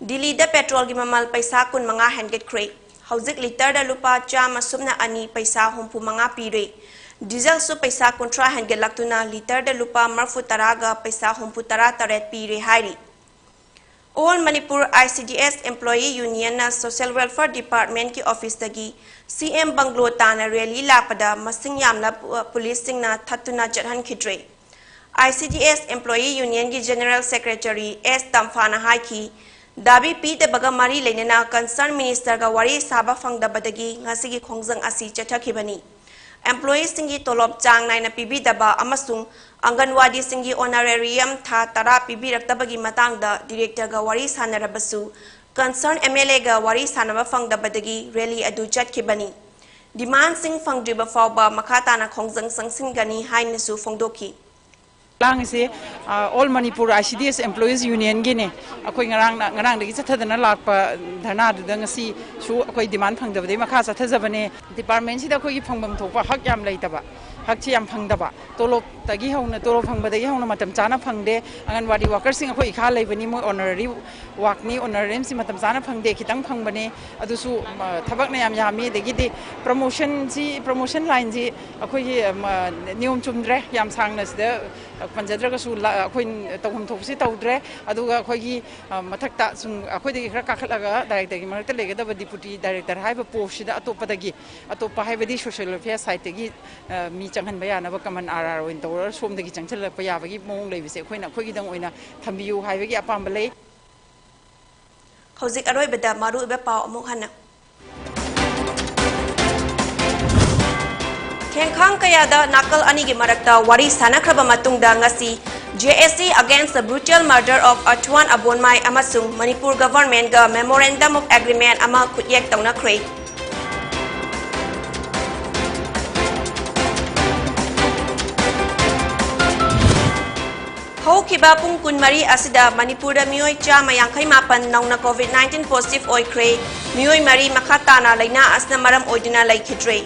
ꯗꯤꯜꯂꯤꯗ petrolꯒꯤ ꯃꯃꯜ ꯄꯩꯁꯥ ꯀꯨꯟꯃꯉꯥ ꯍꯦꯟꯒꯠꯈ꯭ꯔꯦ꯫ ꯍꯧꯖꯤꯛ literꯗ ꯂꯨꯄꯥ ꯆꯥꯝꯃ ꯁꯨꯞꯅ ꯑꯅꯤ ꯄꯩꯁꯥ ꯍꯨꯝꯐꯨ ꯃꯉꯥ ꯄꯤꯔꯦ꯫ Dieselꯁꯨ ꯄꯩꯁꯥ ꯀꯨꯟꯊ꯭ꯔꯥ ꯍꯦꯟꯒꯠꯂꯛꯇꯨꯅ literꯗ ꯂꯨꯄꯥ ꯃꯔꯐꯨ ꯇꯔꯥꯒ ꯄꯩꯁꯥ ꯍꯨꯝꯐꯨ ꯇꯔꯥ ꯇꯔꯦꯠ ꯄꯤꯔꯦ ꯍꯥꯏꯔꯤ꯫ All Manipur I C D S Employee Unionꯅ Social Welfare Departmentꯀꯤ officeꯇꯒꯤ C M bungalow ꯇꯥꯟꯅ rally ꯂꯥꯛꯄꯗ ꯃꯁꯤꯡ ꯌꯥꯝꯅ ꯄꯨ-, policeꯁꯤꯡꯅ ꯊꯠꯇꯨꯅ ꯆꯠꯍꯟꯈꯤꯗ꯭ꯔꯦ꯫ I C D S Employee Unionꯒꯤ General Secretary S ꯇꯝꯐꯥꯅ ꯍꯥꯏꯈꯤ, ꯗꯥꯕꯤ ꯄꯤꯗꯕꯒ ꯃꯔꯤ ꯂꯩꯅꯅ concern ministerꯒ ꯋꯥꯔꯤ ꯁꯥꯕ ꯐꯪꯗꯕꯗꯒꯤ ꯉꯁꯤꯒꯤ ꯈꯣꯡꯖꯪ ꯑꯁꯤ ꯆꯠꯊꯈꯤꯕꯅꯤ꯫ Employeeꯁꯤꯡꯒꯤ ꯇꯣꯂꯣꯞ ꯆꯥꯡ ꯅꯥꯏꯅ ꯄꯤꯕꯤꯗꯕ ꯑꯃꯁꯨꯡ ꯑꯪꯒꯟꯋꯥꯗꯤꯁꯤꯡꯒꯤ honorarium ꯊꯥ ꯇꯔꯥ ꯄꯤꯕꯤꯔꯛꯇꯕꯒꯤ ꯃꯇꯥꯡꯗ directorꯒ ꯋꯥꯔꯤ ꯁꯥꯟꯅꯔꯕꯁꯨ, concern M L Aꯒ ꯋꯥꯔꯤ ꯁꯥꯟꯅꯕ ꯐꯪꯗꯕꯗꯒꯤ rally ꯑꯗꯨ ꯆꯠꯈꯤꯕꯅꯤ꯫ Demandꯁꯤꯡ ꯐꯪꯗ꯭ꯔꯤꯕ ꯐꯥꯎꯕ ꯃꯈꯥ ꯇꯥꯅ ꯈꯣꯡꯖꯪ ꯆꯪꯁꯤꯟꯒꯅꯤ ꯍꯥꯏꯅꯁꯨ ꯐꯣꯡꯗꯣꯛꯈꯤ꯫ ꯂꯥꯡꯉꯤꯁꯦ, ꯑ, All Manipur I C D S Employees Unionꯒꯤꯅꯦ꯫ ꯑꯩꯈꯣꯏ ꯉꯔꯥꯡꯅ, ꯉꯔꯥꯡꯗꯒꯤ ꯆꯠꯊꯗꯅ ꯂꯥꯛꯄ ꯙꯔꯅꯥꯗꯨꯗ ꯉꯁꯤꯁꯨ ꯑꯩꯈꯣꯏ demand ꯐꯪꯗꯕꯗꯒꯤ ꯃꯈꯥ ꯆꯠꯊꯖꯕꯅꯦ꯫ Departmentꯁꯤꯗ ꯑꯩꯈꯣꯏꯒꯤ ꯐꯪꯐꯝ ꯊꯣꯛꯄ ꯍꯛ ꯌꯥꯝ ꯂꯩꯇꯕ, ꯍꯛꯁꯤ ꯌꯥꯝ ꯐꯪꯗꯕ, ꯇꯣꯂꯣꯞꯇꯒꯤ ꯍꯧꯅ, ꯇꯣꯂꯣꯞ ꯐꯪꯕꯗꯒꯤ ꯍꯧꯅ ꯃꯇꯝ ꯆꯥꯅ ꯐꯪꯗꯦ꯫ ꯑꯪꯒꯟꯋꯥꯗꯤ workerꯁꯤꯡ ꯑꯩꯈꯣꯏ ꯏꯈꯥ ꯂꯩꯕꯅꯤ, ꯃꯣꯏ honorary workꯅꯤ, honorariumꯁꯤ ꯃꯇꯝ ꯆꯥꯅ ꯐꯪꯗꯦ, ꯈꯤꯇꯪ ꯐꯪꯕꯅꯦ꯫ ꯑꯗꯨꯁꯨ, ꯃ, ꯊꯕꯛꯅ ꯌꯥꯝ ꯌꯥꯝꯃꯤ꯫ ꯑꯗꯒꯤꯗꯤ promotionꯁꯤ, promotion lineꯁꯤ ꯑꯩꯈꯣꯏꯒꯤ, ꯃ, ꯅꯤꯌꯣꯝ ꯆꯨꯝꯗ꯭ꯔꯦ꯫ ꯌꯥꯝ ꯁꯥꯡꯅ ꯁꯤꯗ ꯄꯟꯖꯗ꯭ꯔꯒꯁꯨ, ꯂ-, ꯑꯩꯈꯣꯏ ꯇꯧꯐꯝ ꯊꯣꯛꯄꯁꯤ ꯇꯧꯗ꯭ꯔꯦ꯫ ꯑꯗꯨꯒ ꯑꯩꯈꯣꯏꯒꯤ, ꯑ, ꯃꯊꯛꯇ ꯁꯨꯝ ꯑꯩꯈꯣꯏꯗꯒꯤ ꯈꯔ ꯀꯥꯈꯠꯂꯒ directorꯒꯤ ꯃꯔꯛꯇ ꯂꯩꯒꯗꯕ deputy director ꯍꯥꯏꯕ postꯁꯤꯗ ꯑꯇꯣꯞꯄꯗꯒꯤ, ꯑꯇꯣꯞꯄ ꯍꯥꯏꯕꯗꯤ social welfare sideꯇꯒꯤ, ꯑ, ꯃꯤ ꯆꯪꯍꯟꯕ ꯌꯥꯅꯕ common R R ꯑꯣꯏꯅ ꯇꯧꯔꯒ ꯁꯣꯝꯗꯒꯤ ꯆꯪꯁꯤꯜꯂꯛꯄ ꯌꯥꯕꯒꯤ ꯃꯑꯣꯡ ꯂꯩꯕꯁꯦ ꯑꯩꯈꯣꯏꯅ ꯑꯩꯈꯣꯏꯒꯤꯗꯪ ꯑꯣꯏꯅ ꯊꯝꯕꯤꯌꯨ ꯍꯥꯏꯕꯒꯤ ꯑꯄꯥꯝꯕ ꯂꯩ꯫ ꯍꯧꯖꯤꯛ ꯑꯔꯣꯏꯕꯗ ꯃꯔꯨꯑꯣꯏꯕ ꯄꯥꯎ ꯑꯃꯨꯛ ꯍꯟꯅ꯫ ꯊꯦꯡꯈꯥꯡ ꯀꯌꯥꯗ ꯅꯥꯀꯜ ꯑꯅꯤꯒꯤ ꯃꯔꯛꯇ ꯋꯥꯔꯤ ꯁꯥꯟꯅꯈ꯭ꯔꯕ ꯃꯇꯨꯡꯗ ꯉꯁꯤ J S C Against the Brutal Murder of Arthuan Abonmai ꯑꯃꯁꯨꯡ ꯃꯅꯤꯄꯨꯔ governmentꯒ Memorandum of Agreement ꯑꯃ ꯈꯨꯠꯌꯦꯛ ꯇꯧꯅꯈ꯭ꯔꯦ꯫ ꯍꯧꯈꯤꯕ ꯄꯨꯡ ꯀꯨꯟꯃꯔꯤ ꯑꯁꯤꯗ ꯃꯅꯤꯄꯨꯔꯗ ꯃꯤꯑꯣꯏ ꯆꯥꯝꯃ ꯌꯥꯡꯈꯩ ꯃꯥꯄꯟ ꯅꯧꯅ COVID nineteen positive ꯑꯣꯏꯈ꯭ꯔꯦ꯫ ꯃꯤꯑꯣꯏ ꯃꯔꯤ ꯃꯈꯥ ꯇꯥꯅ ꯂꯥꯏꯅꯥ ꯑꯁꯤꯅ ꯃꯔꯝ ꯑꯣꯏꯗꯨꯅ ꯂꯩꯈꯤꯗ꯭ꯔꯦ꯫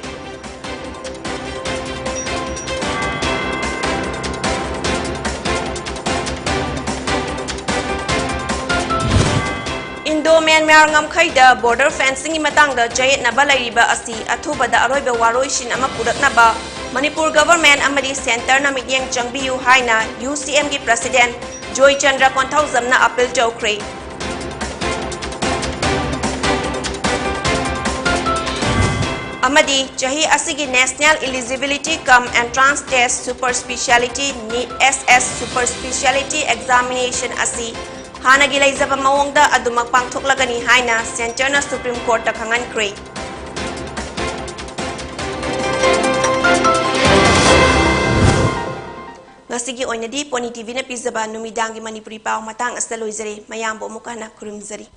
ꯏꯟꯗꯣ ꯃ꯭ꯌꯥꯟꯃꯥꯔ ꯉꯝꯈꯩꯗ border fencingꯒꯤ ꯃꯇꯥꯡꯗ ꯆꯌꯦꯠꯅꯕ ꯂꯩꯔꯤꯕ ꯑꯁꯤ ꯑꯊꯨꯕꯗ ꯑꯔꯣꯏꯕ ꯋꯥꯔꯣꯏꯁꯤꯟ ꯑꯃ ꯄꯨꯔꯛꯅꯕ ꯃꯅꯤꯄꯨꯔ government ꯑꯃꯗꯤ centreꯅ ꯃꯤꯠꯌꯦꯡ ꯆꯪꯕꯤꯌꯨ ꯍꯥꯏꯅ UCMꯒꯤ president ꯖꯣꯏꯆꯟꯗ꯭ꯔ ꯀꯣꯟꯊꯧꯖꯝꯅ appeal ꯇꯧꯈ꯭ꯔꯦ꯫ ꯑꯃꯗꯤ ꯆꯍꯤ ꯑꯁꯤꯒꯤ National Eligibility cum Entrance Test Super Speciality, NEET SS Super Speciality Examination ꯑꯁꯤ ꯍꯥꯟꯅꯒꯤ ꯂꯩꯖꯕ ꯃꯑꯣꯡꯗ ꯑꯗꯨꯃꯛ ꯄꯥꯡꯊꯣꯛꯂꯒꯅꯤ ꯍꯥꯏꯅ centreꯅ Supreme Courtꯇ ꯈꯪꯍꯟꯈ꯭ꯔꯦ꯫ ꯉꯁꯤꯒꯤ ꯑꯣꯏꯅꯗꯤ ꯄꯣꯅꯤ TVꯅ ꯄꯤꯖꯕ ꯅꯨꯃꯤꯗꯥꯡꯒꯤ ꯃꯅꯤꯄꯨꯔꯤ ꯄꯥꯎ ꯃꯇꯥꯡ ꯑꯁꯤꯗ ꯂꯣꯏꯖꯔꯦ꯫ ꯃꯌꯥꯝꯕꯨ ꯑꯃꯨꯛ ꯍꯟꯅ ꯈꯨꯔꯨꯝꯖꯔꯤ꯫